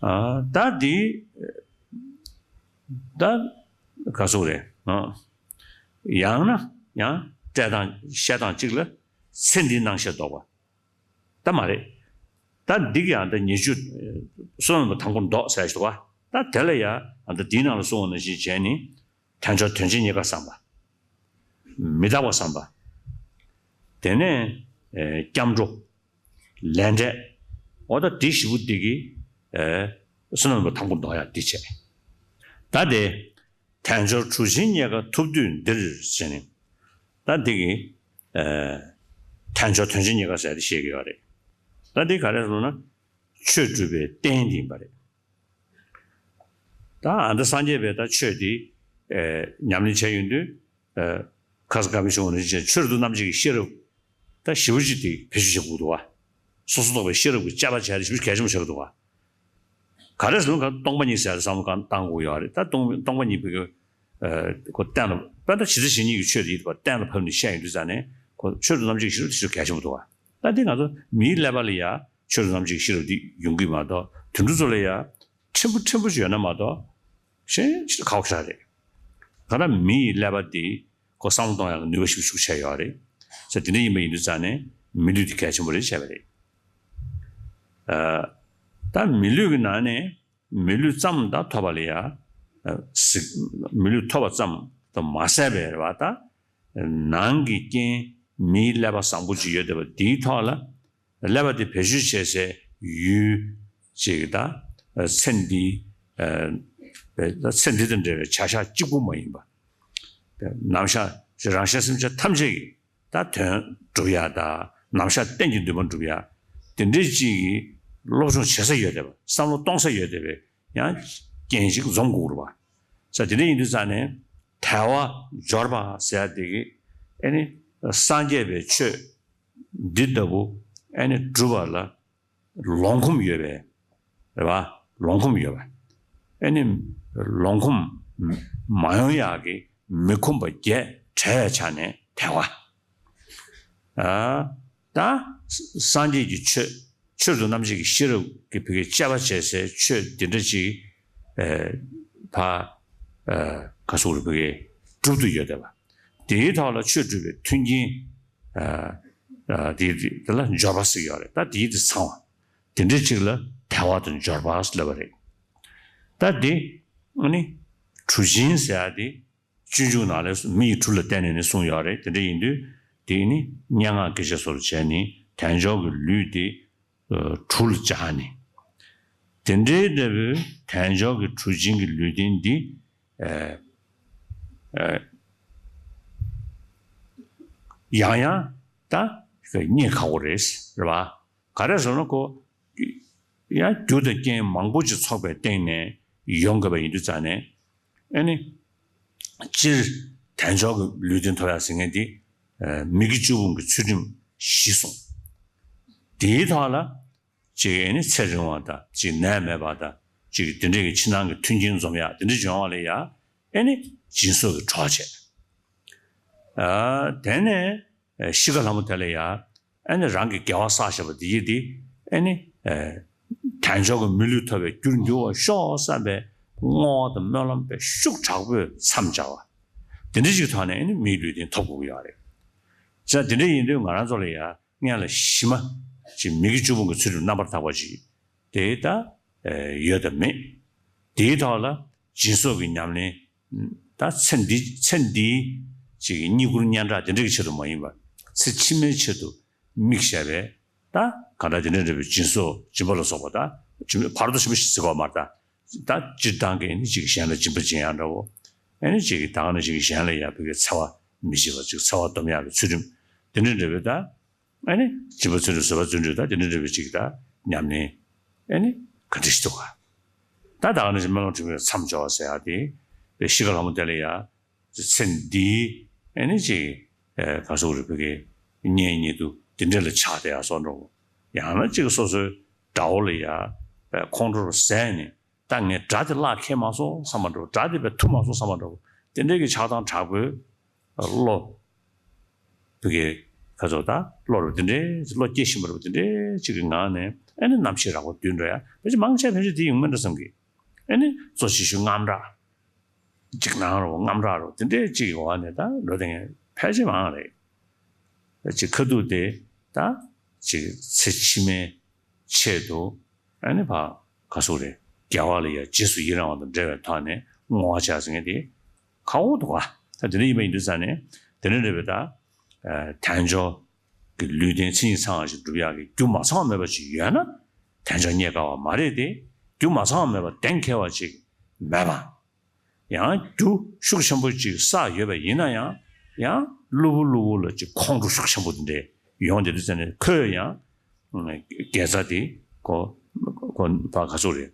ཨ་ད་དེ་ད་ག་སོག་རེད། ཨ་ཡང་ན་ཡང་སྤྲད་སྟངས་བཤད་སྟངས་གཅིག་ལ་ཚེ་འདིའི་སྣང་ཤས་ལྡོག་པ། ད་མ་རེད། ད་འདི་གི་ཨ་ད་ཉེས་སྤྱོད་བསོད་ནམས་དང་པོ་འདོགས་ཟེར་ཞིག་འདུག་བ། ད་དེ་ལ་ཡ་ཨ་ད་འདིའི་ནང་ལ་གསུངས་པ་ནང་བཞིན་བྱས་ནས་དལ་འབྱོར་དོན་ཆེན་རྙེད་དཀའ་བསམ་པ། མི་རྟག་པ་བསམ་པ། དེ་ནས་ཨེ་སྐྱབས་འགྲོ། ལས་འབྲས། འོ་ད་འདི་བཞི་པོ་འདི་གི་ཨེ་བསོད་ནམས་པ་དང་པོ་འདོགས་ཡ་འདི་བྱས། ད་དེ། དལ་འབྱོར་གྲུ་ཆེན་རྙེད་དཀའ་ཐུབ་དུས་འདིར་ཟེར་ནས། ད་འདི་གི་ཨ་དལ་འབྱོར་དོན་ཆེན་རྙེད་དཀའ་ཟེར་ཏེ་བཤད་ཀྱི་ཡོད་རེད། ད་འདི་ག་རེ་ཟེར་ན་ཆོས་སྒྲུབ་པའི་རྟེན་འདི་ཡིན་པ་རེད། ད་ཨ་ད་སངས་རྒྱས་པའི་ད་ཆོས་འདི་ཨ་ཉམས་ལེན་བྱས་ཡོང་དུས་ཨ་ཁ་ས་དགའ་བའི་གཞུང་ནས་བཤད་ཆོས་རབ་ཏུ་རྣམ་འབྱེད་ཀྱི་ཤེས་རབ་ད་ཞེ་པོ་ཅིག་དེ་བེད་སྤྱོད་བྱེད་དགོས་འདུག་བ། སོ་སོ་རྟོགས་པའི་ཤེས་རབ་ཀྱི་དཔྱད་པ་བྱས་ཏེ་ཞེ་པོ་ཅིག་གལ་ཆེན་པོ་ཆགས་ཀྱི་འདུག་བ། ག་རེ་ཟེར་ན་སྟོང་པ་ཉིད་ཟེར་བསམ་བློ་གང་བཏང་དགོས་ཡོད་རེད། ད་སྟོང་སྟོང་པ་ཉིད་ཕ་གི་ཨ་ཁོ་གཏན་ལ་དཔེར་ན་ཇི་ལྟ་ཇི་སྙེད་ཀྱི་ཆོས་དེ་ཡིན་པ་གཏན་ལ་ཕབ་ནས་བཤད་ཡོང་དུས་ཙང་ནས་ཁོ་ཆོས་རབ་ཏུ་རྣམ་འབྱེད་ཀྱི་ཤེས་རབ་དེ་ཤིན་ཏུ་གལ་ཆེན་པོ་འདུག་བ། ད་འདི་ང་ཚོ་མིའི་ཀླད་པ་ལ་ཡ་ཆོས་རབ་ཏུ་རྣམ་འབྱེད་ཀྱི་ཤེས་རབ་འདི་ཡོང་གི་མ་གཏོགས་དུད་འགྲོ་ཚོ་ལ་ཡ་ཕྲན་བུ་ཕྲན་བུ་ཅིག་ཡོད་ན་མ་གཏོགས་གཞན་ཅི་ཁག་པོ་ཞིག་རེད། གང་ལྟར་མི་ཡི་ཀླད་པ་འདི་ཁོ་བསམ་བློ་གཏོང་ཡག་གི་ནུས་པ་ཞེ་པོ་ཤུགས་ཆེ་ཡོད་རེད། ས་དེ་འདྲ་ཡིན་པ་ཡིན་དུས་ཙང་ནས་མི་ལུས་འདི་གལ་ཆེན་པོ་རེད་བྱས་པ་རེད། ཨ་ད་མི་ལུས་ཀྱི་ནང་ནས་མི་ལུས་ཙམ་ད་ཐོབ་པ་ལ་ཡ་ཨ་གཟིགས། མི་ལུས་ཐོབ་པ་ཙམ་དུ་མ་ཟད་པའི་རེད་བ། ད་ནང་གི་རྐྱེན་མིའི་ཀླད་པ་བཟང་པོ་ཅིག་ཡོད་བསྡད་པ་འདིའི་ཐོག་ལ་ཀླད་པ་དེ་བེད་སྤྱོད་བྱེད་སའི་ཡུལ་ཅིག་ད་ཨ་ཚེ་འདི་ཨ་ཚེ་འདི་དང་འབྲེལ་བའི་བྱ་བཞག་གཅིག་པུ་མ་ཡིན་པ། ནམ་ཞག་རང་གཞན་སེམས་ཅན་ཐམས་ཅད་ཀྱི་ད་དོན་སྒྲུབ་ཡ་ད་ནམ་ཞག་གཏན་གྱི་འདུན་མ་སྒྲུབ་ཡ། དེ་འདྲའི་ཅིག་གི་ སློབ་སྦྱོང་བྱེད་ས་ཡོད་བསྡད་པ། བསམ་བློ་གཏོང་ས་ཡོད་བསྡད་པའི་ཡང་རྐྱེན་ཅིག་འཛོམས་དགོས་རེད་པ། ས་དེ་འདྲ་ཡིན་དུས་ཙང་ནས་དལ་བ་འབྱོར་པ་ཟེར་ཡ་དེ་གི་ཨེ་ནི་སངས་རྒྱས་པའི་ཆོས་འདི་ལྟ་བུ་ཨེ་ནི་སྒྲུབ་པ་ལ་ལོངས་གོམས་ཡོད་པས་རེད་པ། ལོངས་གོམས་ཡོད་པ། ཨེ་ནི་ལོངས་གོམས་མ་ཡོང་ཡག་གི་མི་ཁོམ་པ་བརྒྱད་བྲལ་བའི་ཆ་ནས་དལ་བ། ཨ། ད་སངས་རྒྱས་ཀྱི་ཆོས། ཆོས་རྫོགས་རྣམ་འབྱེད་ཀྱི་ཤེས་རབ་ཀྱི་བོད་སྐད་དཔྱད་པ་བྱེད་སའི་ཆོས་འདི་འདྲ་ཅིག་ཨེ། ཕ། ཨེ། ག་སོགས་རུ་བོད་སྐད་སྒྲུབ་ཏུ་ཡོད་བསྡད་པ། དེའི་ཐོག་ལ་ཆོས་སྒྲུབ་པའི་མཐུན་རྐྱེན། ཨ། ཨ། དེ་དེ་དེ་ལ་འབྱོར་པ་ཟེར་ཡོད་རེད། ད་དེའི་དེ་ཚང་བ། དེ་འདྲའི་ཅིག་ལ་དལ་བ་དང་འབྱོར་པ་ལབ་པ་རེད། ད་དེ་ཨ་ནི་གྲུ་ཆེན་ཟེར་ཡ་དེ། སྤྱོད་འཇུག་ནང་ལས་མི་ཡི་གྲུ་ལ་བརྟེན་ནས་ནི་གསུངས་ཡོད་རེད། དེ་འདྲ་ཡིན་དུས་དེ་ནི་སྙན་ངག་སྐད་ཆ་སོགས་བྱས་ནས་དལ་འབྱོར་གྱི་ལུས་དེ་གྲུ་ལ་སྦྱར་ནས། དེ་འདྲའི་འདྲ་བོའི་དལ་འབྱོར་གྱི་གྲུ་ཆེན་གྱི་ལུས་རྟེན་འདི་ཨ། ཨ། ཡང་ཡང་ད་རྙེད་ཁག་པོ་རེད། རེད་པ། ག་རེ་ཟེར་ན་ཁོ། ཡང་རྒྱུ་དང་རྐྱེན་མང་པོ་ཅིག་ཚོགས་པའི་སྟེང་ནས་ཡོང་དགོས་པ་ཡིན་དུས་ཙང་ནས། ཨ་ནི། སྤྱིར་དལ་འབྱོར་གྱི་ལུས་རྟེན་ཐོབ་ཡག་ཟེར་མཁན་དེ། ཨ། མི་དགེ་བཅུ་སྤོང་གི་ཚུལ་ཁྲིམས་གཞི་བཟུང་། དེའི་ཐོག་ལ། ཅིག་ཨ་ནི་ཚེ་རིང་བ་དང་ཅིག་ནད་མེད་པ་དང་ཅིག་དེ་འདྲས་ཀྱི་ཕྱི་ནང་གི་མཐུན་རྐྱེན་འཛོམས་ཡག་དེ་འདྲས་ཡོང་བ་ལ་ཡ། ཨ་ནི་སྦྱིན་སོགས་ཀྱི་གྲོགས་བྱས། ཨ། དེ་ནས་ཤི་ཁ་ལྷ་མོ་དེ་ལ་ཡ། ཨ་ནི་རང་གི་དགེ་བ་བསགས་བཞག་པ་དེ་ཡིས་དེ་ཨ་ནི་དལ་འབྱོར་གྱི་མི་ལུས་ཐོབ་པའི་རྒྱུར་འགྱུར་བར་ཤོག་བསམ་པའི་བསྔོ་བ་དང་སྨོན་ལམ་དཔེ་ཤུགས་དྲག་པོས་མཚམས་སྦྱར་བ། དེ་འདྲ་ཞིག་ཐོག་ནས་ཨ་ནི་མིའི་ལུས་རྟེན་ཐོབ་དགོས་ཀྱི་ཡོད་རེད། ཙང་དེ་འདྲ་ཡིན་དུས་ང་རང་ཚོ་ལ་ཡ་སྔོན་ལ་གཞི་མ་ཅིག་མི་དགེ་བཅུ་སྤོང་གི་ཚུལ་ཁྲིམས་རྣམ་པར་དག་པ་ཅིག་དེ་ད་ཡོད་དམ་མེད། དེའི་ཐོག་ལ་སྦྱིན་སོགས་ཀྱི་ཉམས་ལེན། ད་ཚེ་འདི་ཚེ་འདིའི་ཅིག་བསྙེན་བཀུར་སྙན་གྲགས་དེ་འདྲ་གི་ཆེད་དུ་མ་ཡིན་པར་ཚེ་ཕྱི་མའི་ཆེད་དུ་དམིགས་བྱས་པའི་ད་གང་ལྟར་དེ་འདྲ་འདྲ་བའི་སྦྱིན་སོགས་སྦྱིན་པ་ལ་སོགས་པ་ད་སྦྱིན་པ་ཕར་དུ་ཆེན་པོ་ཞིག་ཟེར་བ་མ་རེད། ད་སྤྱིར་བཏང་གི་ནི་ཅིག་གཞན་ལ་སྦྱིན་པ་སྦྱིན་ཡག་འདྲ་བོ། ཨ་ནི་ཅིག་ད་ག་ནང་བཞིན་གྱི་གཞན་ལ་ཡང་བོད་ཀྱི་འཚེ་བ་མི་བྱེད་པ་ཅིག་འཚེ་བ་སྡོམ་ཡག་གི་ཚུལ་ཁྲིམས་དེ་འདྲ་འདྲ་བའི་ད། ཨ་ནི་སྦྱིན་པ་ཚུལ་ཁྲིམས་བཟོད་པ་བརྩོན་འགྲུས་དང་དེ་འདྲ་འདྲ་བའི་ཅིག་ད་ཉམས་ལེན། ཨ་ནི་ག་འདྲ་ཞིག་འདུག་ག་ད་ད་ག་ནང་བཞིན་སྨོན་ལམ་ཆེན་པོའི་མཚམས་སྦྱོར་བ་ཟེར་ཡག་དེ། བའི་ཤི་ཁ་ལྷ་མོ་དེ་ལ་ཡ། ཚེ་འདིའི་ཨ་ནི་ཅིག་ཨ། ག་སོགས་རེད་བོད་སྐད་གཉེན་ཉེ་དུ་དེ་འདྲ་ལ་ཆགས་བསྡད་ཡག་སོགས་འགྲོ། ཡང་ན་ཅིག་སོ་སོའི་དགྲ་བོ་ལ་ཡ། ཨ། ཁོང་ཁྲོ་ཟ་ནས་ད་ངས་དགྲ་དེ་གླགས་ཁེལ་མ་སོང་བསམ་པ་འགྲོ། དགྲ་དེ་བས་ཐུབ་མ་སོང་བསམ་པ་འགྲོ། དེ་འདྲའི་གི་ཆགས་སྡང་དྲག་པོའི་བློ། བོད་སྐད་ཁ་ཚོ་ད་བློ་རུ་དེ་འདྲའི་བློ་སྐྱེ་བཞིན་པ་རུ་དེ་འདྲའི་ཅིག་གི་ངང་ནས་ཨ་ནི་རྣམ་ཤེས་རགས་པ་བསྡུས་འགྲོ་ཡ། ཕལ་ཆེར་མང་ཆེ་ཕལ་ཆེར་དེ་ཡིན་མིན་འདྲ་བསམ་གི། ཨ་ནི་གཙོ་ཆེ་ཤོས་རྔམ་སྐྲག་འཇིགས་སྣང་རུ་རྔམ་སྐྲག་རུ་དེ་འདྲའི་ཅིག་གི་འོག་ནས་ད་འགྲོ་དེ་ངས་ཕལ་ཆེར་མང་རེད། ཅིག་ཁ་ཐུག་དེ་ད་ཅིག་ཚེ་ཕྱི་མའི་ཆེད་དུ་ཨ་ནི་ཕ་ག་སུ་རེད། རྒྱལ་བ་ལ་ཡ་རྗེས་སུ་ཡི་རང་བ་དང་འབྲེལ་བའི་ཐོག་ནས་བསྔོ་བ་བྱ་ཟེར་མཁན་དེ་ཁག་པོ་འདུག་ག་ད་དེ་འདྲ་ཡིན་པ་ཡིན་དུས་ཙང་ནས་དེ་འདྲ་འདྲ་བའི་ད་དལ་འབྱོར་གྱི་ལུས་རྟེན་མཚན་ཉིད་ཚང་བ་ཞིག་སྒྲུབ་ཡག་གི་རྒྱུ་མ་ཚང་བ་མེད་པ་ཞིག་ཡོད་ན། དལ་འབྱོར་རྙེད་དཀའ་བ་མ་རེད་དེ། རྒྱུ་མ་ཚང་བ་མེད་པ་གཏན་འཁེལ་བ་ཅིག་མེད་པ། ཡང་རྒྱུ་ཤུགས་ཆེན་པོ་ཅིག་བསགས་ཡོད་པ་ཡིན་ན་ཡང་། ཡང་གློ་བུར་གློ་བུར་ལ་ཅིག་ཁོང་ཁྲོ་ཤུགས་ཆེན་པོ་དེ་འདྲས་ཡོང་དེ་དུས་ཙམ་ནས་ཁོས་ཡང་དགེ་རྩ་དེ་ཁོ་ཁོ་ཕ་ག་ཚོད་རེད།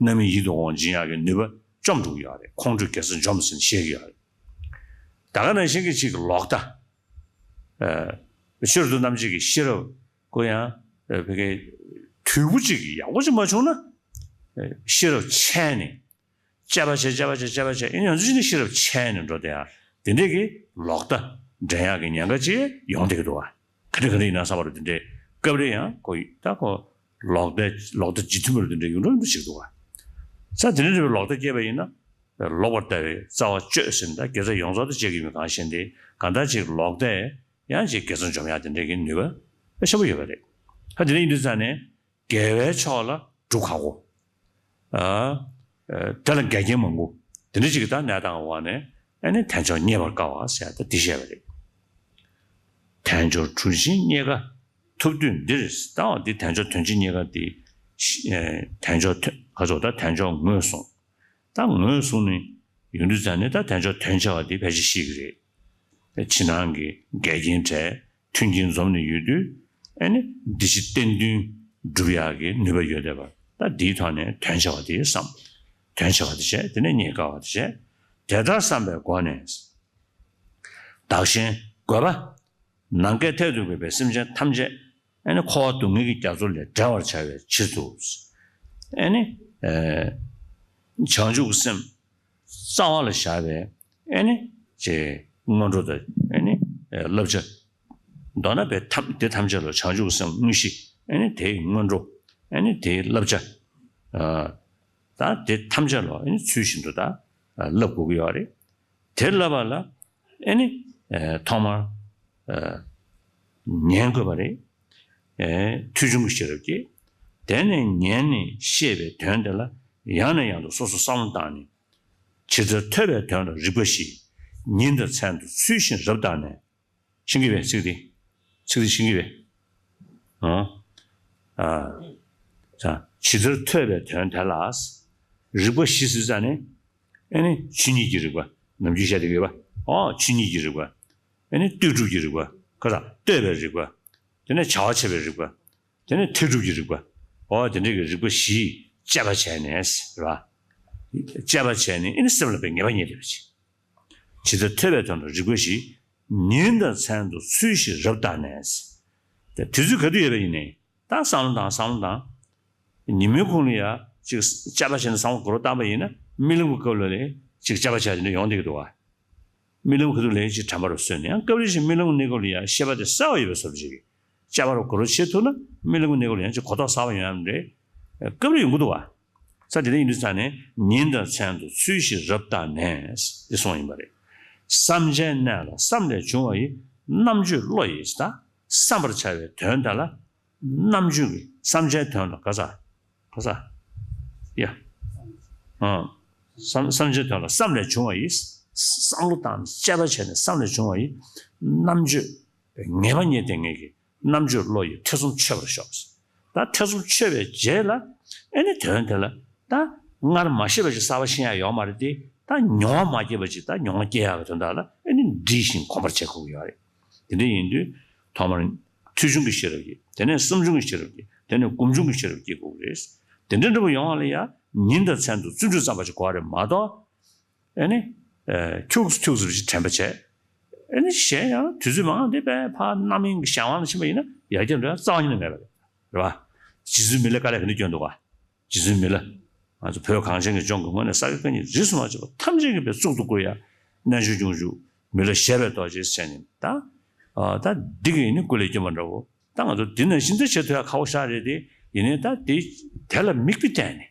རྣམ་སྨིན་ཡིད་དུ་འོང་སྦྱིན་ཡག་གི་ནུས་པ་བཅོམ་འགྲོ་གི་ཡོད་རེད། ཁོང་ཁྲོས་དགེ་རྩ་འཇོམས་ཟེར་ནས་བཤད་ཀྱི་ཡོད་རེད། ད་ག་ནང་བཞིན་གྱི་ཅིག་ལོག་ལྟ། ཨ། ཤེས་རབ་རྣམ་འབྱེད་ཀྱི་ཤེས་རབ་ཁོ་ཡང་ཨ་བོད་སྐད་དོད་པོ་ཅིག་ཡག་པོ་ཅིག་མ་བྱུང་ན། ཨ། ཤེས་རབ་ཆད་ནས། དཔྱད་པ་བྱས་དཔྱད་པ་བྱས་དཔྱད་པ་བྱས། ཨེ་ཡང་ཚུལ་ནི་ཤེས་རབ་ཆད་ནས་འགྲོ་དེ་ཡང་དེ་འདྲས་ཀྱི་ལོག་ལྟ་འདྲེན་ཡག་གི་ཉེན་ཁ་ཅིག་ཡོང་བསྡད་ཀྱི་འདུག་བ། ག་འདྲ་ག་འདྲ་ཡིན་ན་བསམ་པ་རུ་དེ་འདྲས་སྐབས་རེ་ཡང་ཁོ་ད་ཁོ་ལོག་ལྟ་ལོག་ལྟ་ཇི་ཐུན་མོང་རུ་དེ་འདྲས་ཡོང་འགྲོ་འདུག་ཞིག་འདུག་བ། ས་དེ་འདྲ་འདྲ་བའི་ལོག་ལྟ་སྐྱེས་པ་ཡིན་ན། ལོག་པར་ལྟ་བའི་རྩ་བ་གཅོད་ཟེར་ནས་ད་དགེ་རྩ་ཡོངས་རྫོགས་དུ་བྱེད་ཀྱི་མི་གང་ཞེན་ཏེ་གང་ལྟར་ཅིག་ལོག་ལྟས་ཡང་ཅིག་དགེ་རྩ་འཇོམས་ཡག་དེ་འདྲའི་གི་ནུས་པ་ཆེན་པོ་ཡོད་པ་རེད། ཧ་དེ་འདྲ་ཡིན་དུས་ཙང་ནས་དགེ་བའི་ཕྱོགས་ལ་སྒྲུབ་ཁག་པོ། ཨ། དེ་ལ་འགལ་རྐྱེན་མང་པོ་དེ་འདྲ་ཅིག་གི་ད་གནས་སྟངས་འོག་ནས་ཨ་ནི་དལ་འབྱོར་རྙེད་པར་དཀའ་བ་ཟེར་ཡག་ད་འདི་བཤད་པ་རེད། དལ་འབྱོར་གྲུ་ཆེན་རྙེད་དཀའ་ཐུབ་དུས་འདིར། ད་འོ་འདི་དལ་འབྱོར་དོན་ཆེན་རྙེད་དཀའ་འདི། དལ་འབྱོར་དོན་ག་ཚོད་ད་དལ་འབྱོར་ངོས་བཟུང་། ད་ངོས་བཟུང་ནས་ཡོང་དུས་ཙང་ནས་ད་དལ་འབྱོར་དོན་ཆེ་བ་འདི་ཕལ་ཆེར་ཤེས་ཀྱི་རེད། ཕྱི་ནང་གི་འགལ་རྐྱེན་བྲལ་མཐུན་རྐྱེན་འཛོམས་ནས་ཡོད་དུས། ཨ་ནི་འདི་ཕྱི་བརྟན་མཐུན་ སྒྲུབ་ཡག་གི་ནུས་པ་ཡོད་བསྡད་པ། ད་འདིའི་ཐོག་ནས་དོན་ཆེ་བ་དེ་བསམ། དོན་ཆེ་བ་དེ་བྱས། དེ་ནས་རྙེད་དཀའ་བ་དེ་བྱས། དེ་ལྟར་བསམ་པའི་སྒོ་ནས། བདག་གཞན་དགོས་པ། ནམ་མཁའི་མཐས་གཏུགས་པའི་སེམས་ཅན་ཐམས་ཅད་ཨེ་ནི་འཁོར་བ་སྡུག་བསྔལ་གྱི་རྒྱ་མཚོ་ལས་བསྒྲལ་བར་བྱ་བའི་ཕྱིར་དུ། ཨེ་ནི་ཨེ་བྱང་ཆུབ་སེམས་རྩ་བ་ལ་བཞག་པའི་ཨེ་ནི་ཅེས་སྔོན་འགྲོ་དང་ཨེ་ནི་ཨེ་བསླབ་བྱ། མདོར་ན་པའི་ཐམས་དེ་ཐམས་ཅད་ལ་བྱང་ཆུབ་སེམས་དངོས་གཞི། ཨེ་ནི་དེའི་སྔོན་འགྲོ། ཨེ་ནི་དེའི་བསླབ་བྱ། ཨ་ད་དེ་ཐམས་ཅད་ལ་ཨེ་ནི་ཚུལ་བཞིན་དུ་ད་ཨ་བསླབ་དགོས་ཀྱི་ཡོད་རེད། དེ་བསླབ་པ་ལ་ཨེ་ནི་ཨེ་ཐོག་མར་ཨེ་ཉན་དགོས་པ་རེད། ཨེ་ཐོས་བྱུང་གི་ཤེས་རབ་ཀྱིས། དེ་ནས་ཉན་ནས་ཤེས་པའི་དོན་དེ་ལ་ཡང་ནས་ཡང་དུ་སོ་སོ་བསམ་བློ་བཏང་ནས། ཇི་ལྟར་ཐོས་པའི་དོན་ལ་རིགས་པ་བཞི། ཉིན་དང་མཚན་དུ་ཚུལ་བཞིན་རབ་བརྟགས་ནས། ཤེས་ཀྱི་རེད་ཚིག་འདི། ཚིག་འདི་ཤེས་ཀྱི་རེད། ཨོ། ཨ། ད་ཇི་ལྟར་ཐོས་པའི་དོན་དེ་ལ། རིགས་པ་བཞི་ཟེར་ཙང་ནས། ཨེ་ནི་ཆོས་ཉིད་ཀྱི་རིགས་པ། ནམ་རྒྱུན་བཤད་བསྡད་ཀྱི་ཡོད་པ། ཨོ། ཆོས་ཉིད་ཀྱི་རིགས་པ། ཨེ་ནི་ལྟོས་གྲུབ་ཀྱི་རིགས་པ། ཁ་སང་ལྟོས་པའི་རིགས་པ། དེ་ནས་བྱ་བ་བྱེད་པའི་རིགས་པ། དེ་ནས་མཐས་གྲུབ་ཀྱི་རིགས་པ། ཨོ། དེ་འདྲ་གི་རིགས་པ་བཞི་དཔྱད་པ་བྱས་ནས་རེད་པ། དཔྱད་པ་བྱས་ནས་ཨེ་ནི་སེམས་ལ་པའི་ངེས་པ་རྙེད་བསྡད་པ་ཅིག་ཇི་ལྟར་ཐོས་པའི་དོན་ལ་རིགས་པ་བཞི། ཉིན་དང་མཚན་དུ་ཚུལ་བཞིན་རབ་བརྟགས་ནས། དེ་དུས་ཚོད་ག་དུས་ཡོད་པ་ཡིན་ནའི་ད་བསམ་བློ་བཏང་། བསམ་བློ་བཏང་། ཉིན་མོའི་གུང་ལ་ཡ་ཅིག་དཔྱད་པ་བྱས་ནས་བསམ་བློ་སྒོར་བཏང་པ་ཡིན་ན། རྨི་ལམ་གྱི་སྐབས་ལ་ལས་ཅིག་དཔྱད་པ་བྱས་ནས་ཡོང་བསྡད་ཀྱི་འདུག་བ། རྨི་ལམ་གྱི་སྐབས་ལ་ཅིག་དྲན་པ་རུ་སོང་ནས། ཡང་སྐབས་རེ་ཞིག་རྨི་ལམ་གྱི་གནས་སྐབས་ལ་ཡ་ཤེས་པ་དེ་གསལ་བ་ཡོད་པའི་བཟོ་འདྲ་ཅིག་གིས། དཔྱད་པ་རུ་གོ་རུ་བྱེད་ཐུབ་ན། རྨི་ལམ་གྱི་གནས་སྐབས་ལ་ཡང་ཅིག་གོ་རྟོགས་གསར་པ་ཡོང་ཡག་རེད། སྐབས་རེ་ཡོང་གི་འདུག་བ། ས་དེ་ནས་ཡིན་དུས་ཙང་ནས་ཉིན་དང་མཚན་དུ་ཚུལ་བཞིན་རབ་བརྟགས་ནས། དེ་གསུངས་ཡིན་པ་རེད། བསམ་བྱའི་གནས་ལ་བསམ་ལས་བྱུང་བ་ཡི། རྣམ་དཔྱོད་བློ་ཡིས་ད་བསམ་པར་བྱ་བའི་དོན་དེ་ལ། རྣམ་དཔྱོད་ཀྱི་བསམ་བྱའི་དོན་ལ་ག་ས། ག་ས། ཡ། ཨ། བསམ་བསམ་བྱའི་དོན་ལ་བསམ་ལས་བྱུང་བ་ཡི། བསམ་བློ་བཏང་ནས་དཔྱད་པ་བྱས་ནས་བསམ་ལས་བྱུང་བ་ཡི། རྣམ་དཔྱོད་ངེས་པ་རྙེད་བསྡད་མཁན་གྱི་རྣམ་དཔྱོད་བློ་ཡིས་ཐེ་ཚོམ་ཆོད་པར་ཤོག་ད་ཐེ་ཚོམ་ཆོད་པའི་རྗེས་ལ་ཨེ་ནི་དོན་དེ་ལ་ད་སྔར་མ་ཤེས་པ་ཞིག་གསར་པ་ཤེས་ཡག་ཡོད་མ་རེད་དེ། ད་མྱོང་བ་མ་སྐྱེས་པ་ཅིག་ད་མྱོང་བ་སྐྱེ་ཡག་གི་དོན་དག་ལ་ཨེ་ནི་འདྲིས་ཤིང་གོམས་པར་བྱེད་དགོས་ཀྱི་ཡོད་རེད། དེ་འདྲ་ཡིན་དུས་ཐོག་མར་ཐོས་བྱུང་གི་ཤེས་རབ་ཀྱིས། དེ་ནས་བསམ་བྱུང་གི་ཤེས་རབ་ཀྱིས། དེ་ནས་སྒོམ་བྱུང་གི་ཤེས་རབ་ཀྱིས་དགོས་ཀྱི་རེད། དེ་འདྲ་འདྲ་པོ་ཡོང་བ་ལ་ཡ་ཉིན་དང་མཚན་དུ་བརྩོན་འགྲུས་བརྩམས་པ་ཞིག་དགོས་པ་རེད་མ་གཏོགས། ཨེ་ནི། ཨེ། ཁྱུག་ཙམ་ཁྱུག་ཙམ་ཞིག་དྲན་པ་བྱས། ཨེ་ནི་གཞན་ཡང་དུས་ཚོད་མང་པོ་འདི་པས་ཕར་རྣམ་གཡེང་གི་གཞན་དབང་ལ་ཕྱིན་པ་ཡིན་ན་ཡར་རྒྱས་འགྲོ་ཡ་རྩ་བ་ཉིད་ནས་མེད་པ་རེད། རེད་བ། རྗེ་བཙུན་མི་ལས་དཀའ་ལས་ག་འདྲ་བསྐྱོན་འདུག་ག་རྗེ་བཙུན་མི་ལ། ང་ཚོ་བོད་གངས་ཅན་གྱི་ལྗོངས་ཀྱི་ངོས་ནས་ས་དགེ་བཀའ་རྙིང་རིས་སུ་མ་ཆད་པ་ཐམས་ཅད་ཀྱིས་པའི་གཙུག་ཏུ་བཀུར་ཡ། རྣལ་འབྱོར་སྤྱོད་འཇུག་མི་ལ་བཞད་པའི་རྡོ་རྗེ་ཟེར་ནས་ད། ཨ། ད་འདི་གི་ཡིན་ནི་སྐུ་ལས་བསྐྱོན་པ་འདྲ་བོ། ད་ང་ཚོ་འདི་ནང་བཞིན་འདི་བྱེད་ཐུབ་ཡ་ཁག་པོ་ཤ་རེད་དེ། ཡིན་ནའི་ད་དེ་དེ་ལ་མིག་དཔེ་བསྟན་ནས།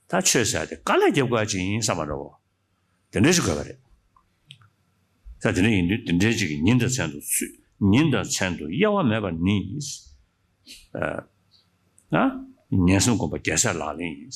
ད་ཆོས་ཟེར་ཡ་དེ་དཀའ་ལས་རྒྱབ་དགོས་ཡ་ཅིག་ཡིན་བསམ་པ་འདྲ་བོ། དེ་འདྲ་ཞིག་དགོས་པ་རེད། ད་དེ་འདྲ་ཡིན་དུས་དེ་འདྲའི་ཅིག་གི་ཉིན་དང་མཚན་དུ་ཚུལ། ཉིན་དང་མཚན་དུ་གཡེལ་བ་མེད་པ་ནི། ཨ། ཨ། ཉན་སེམས་སྒོམ་པ་རྒྱལ་སྲས་ལག་ལེན་ཡིན།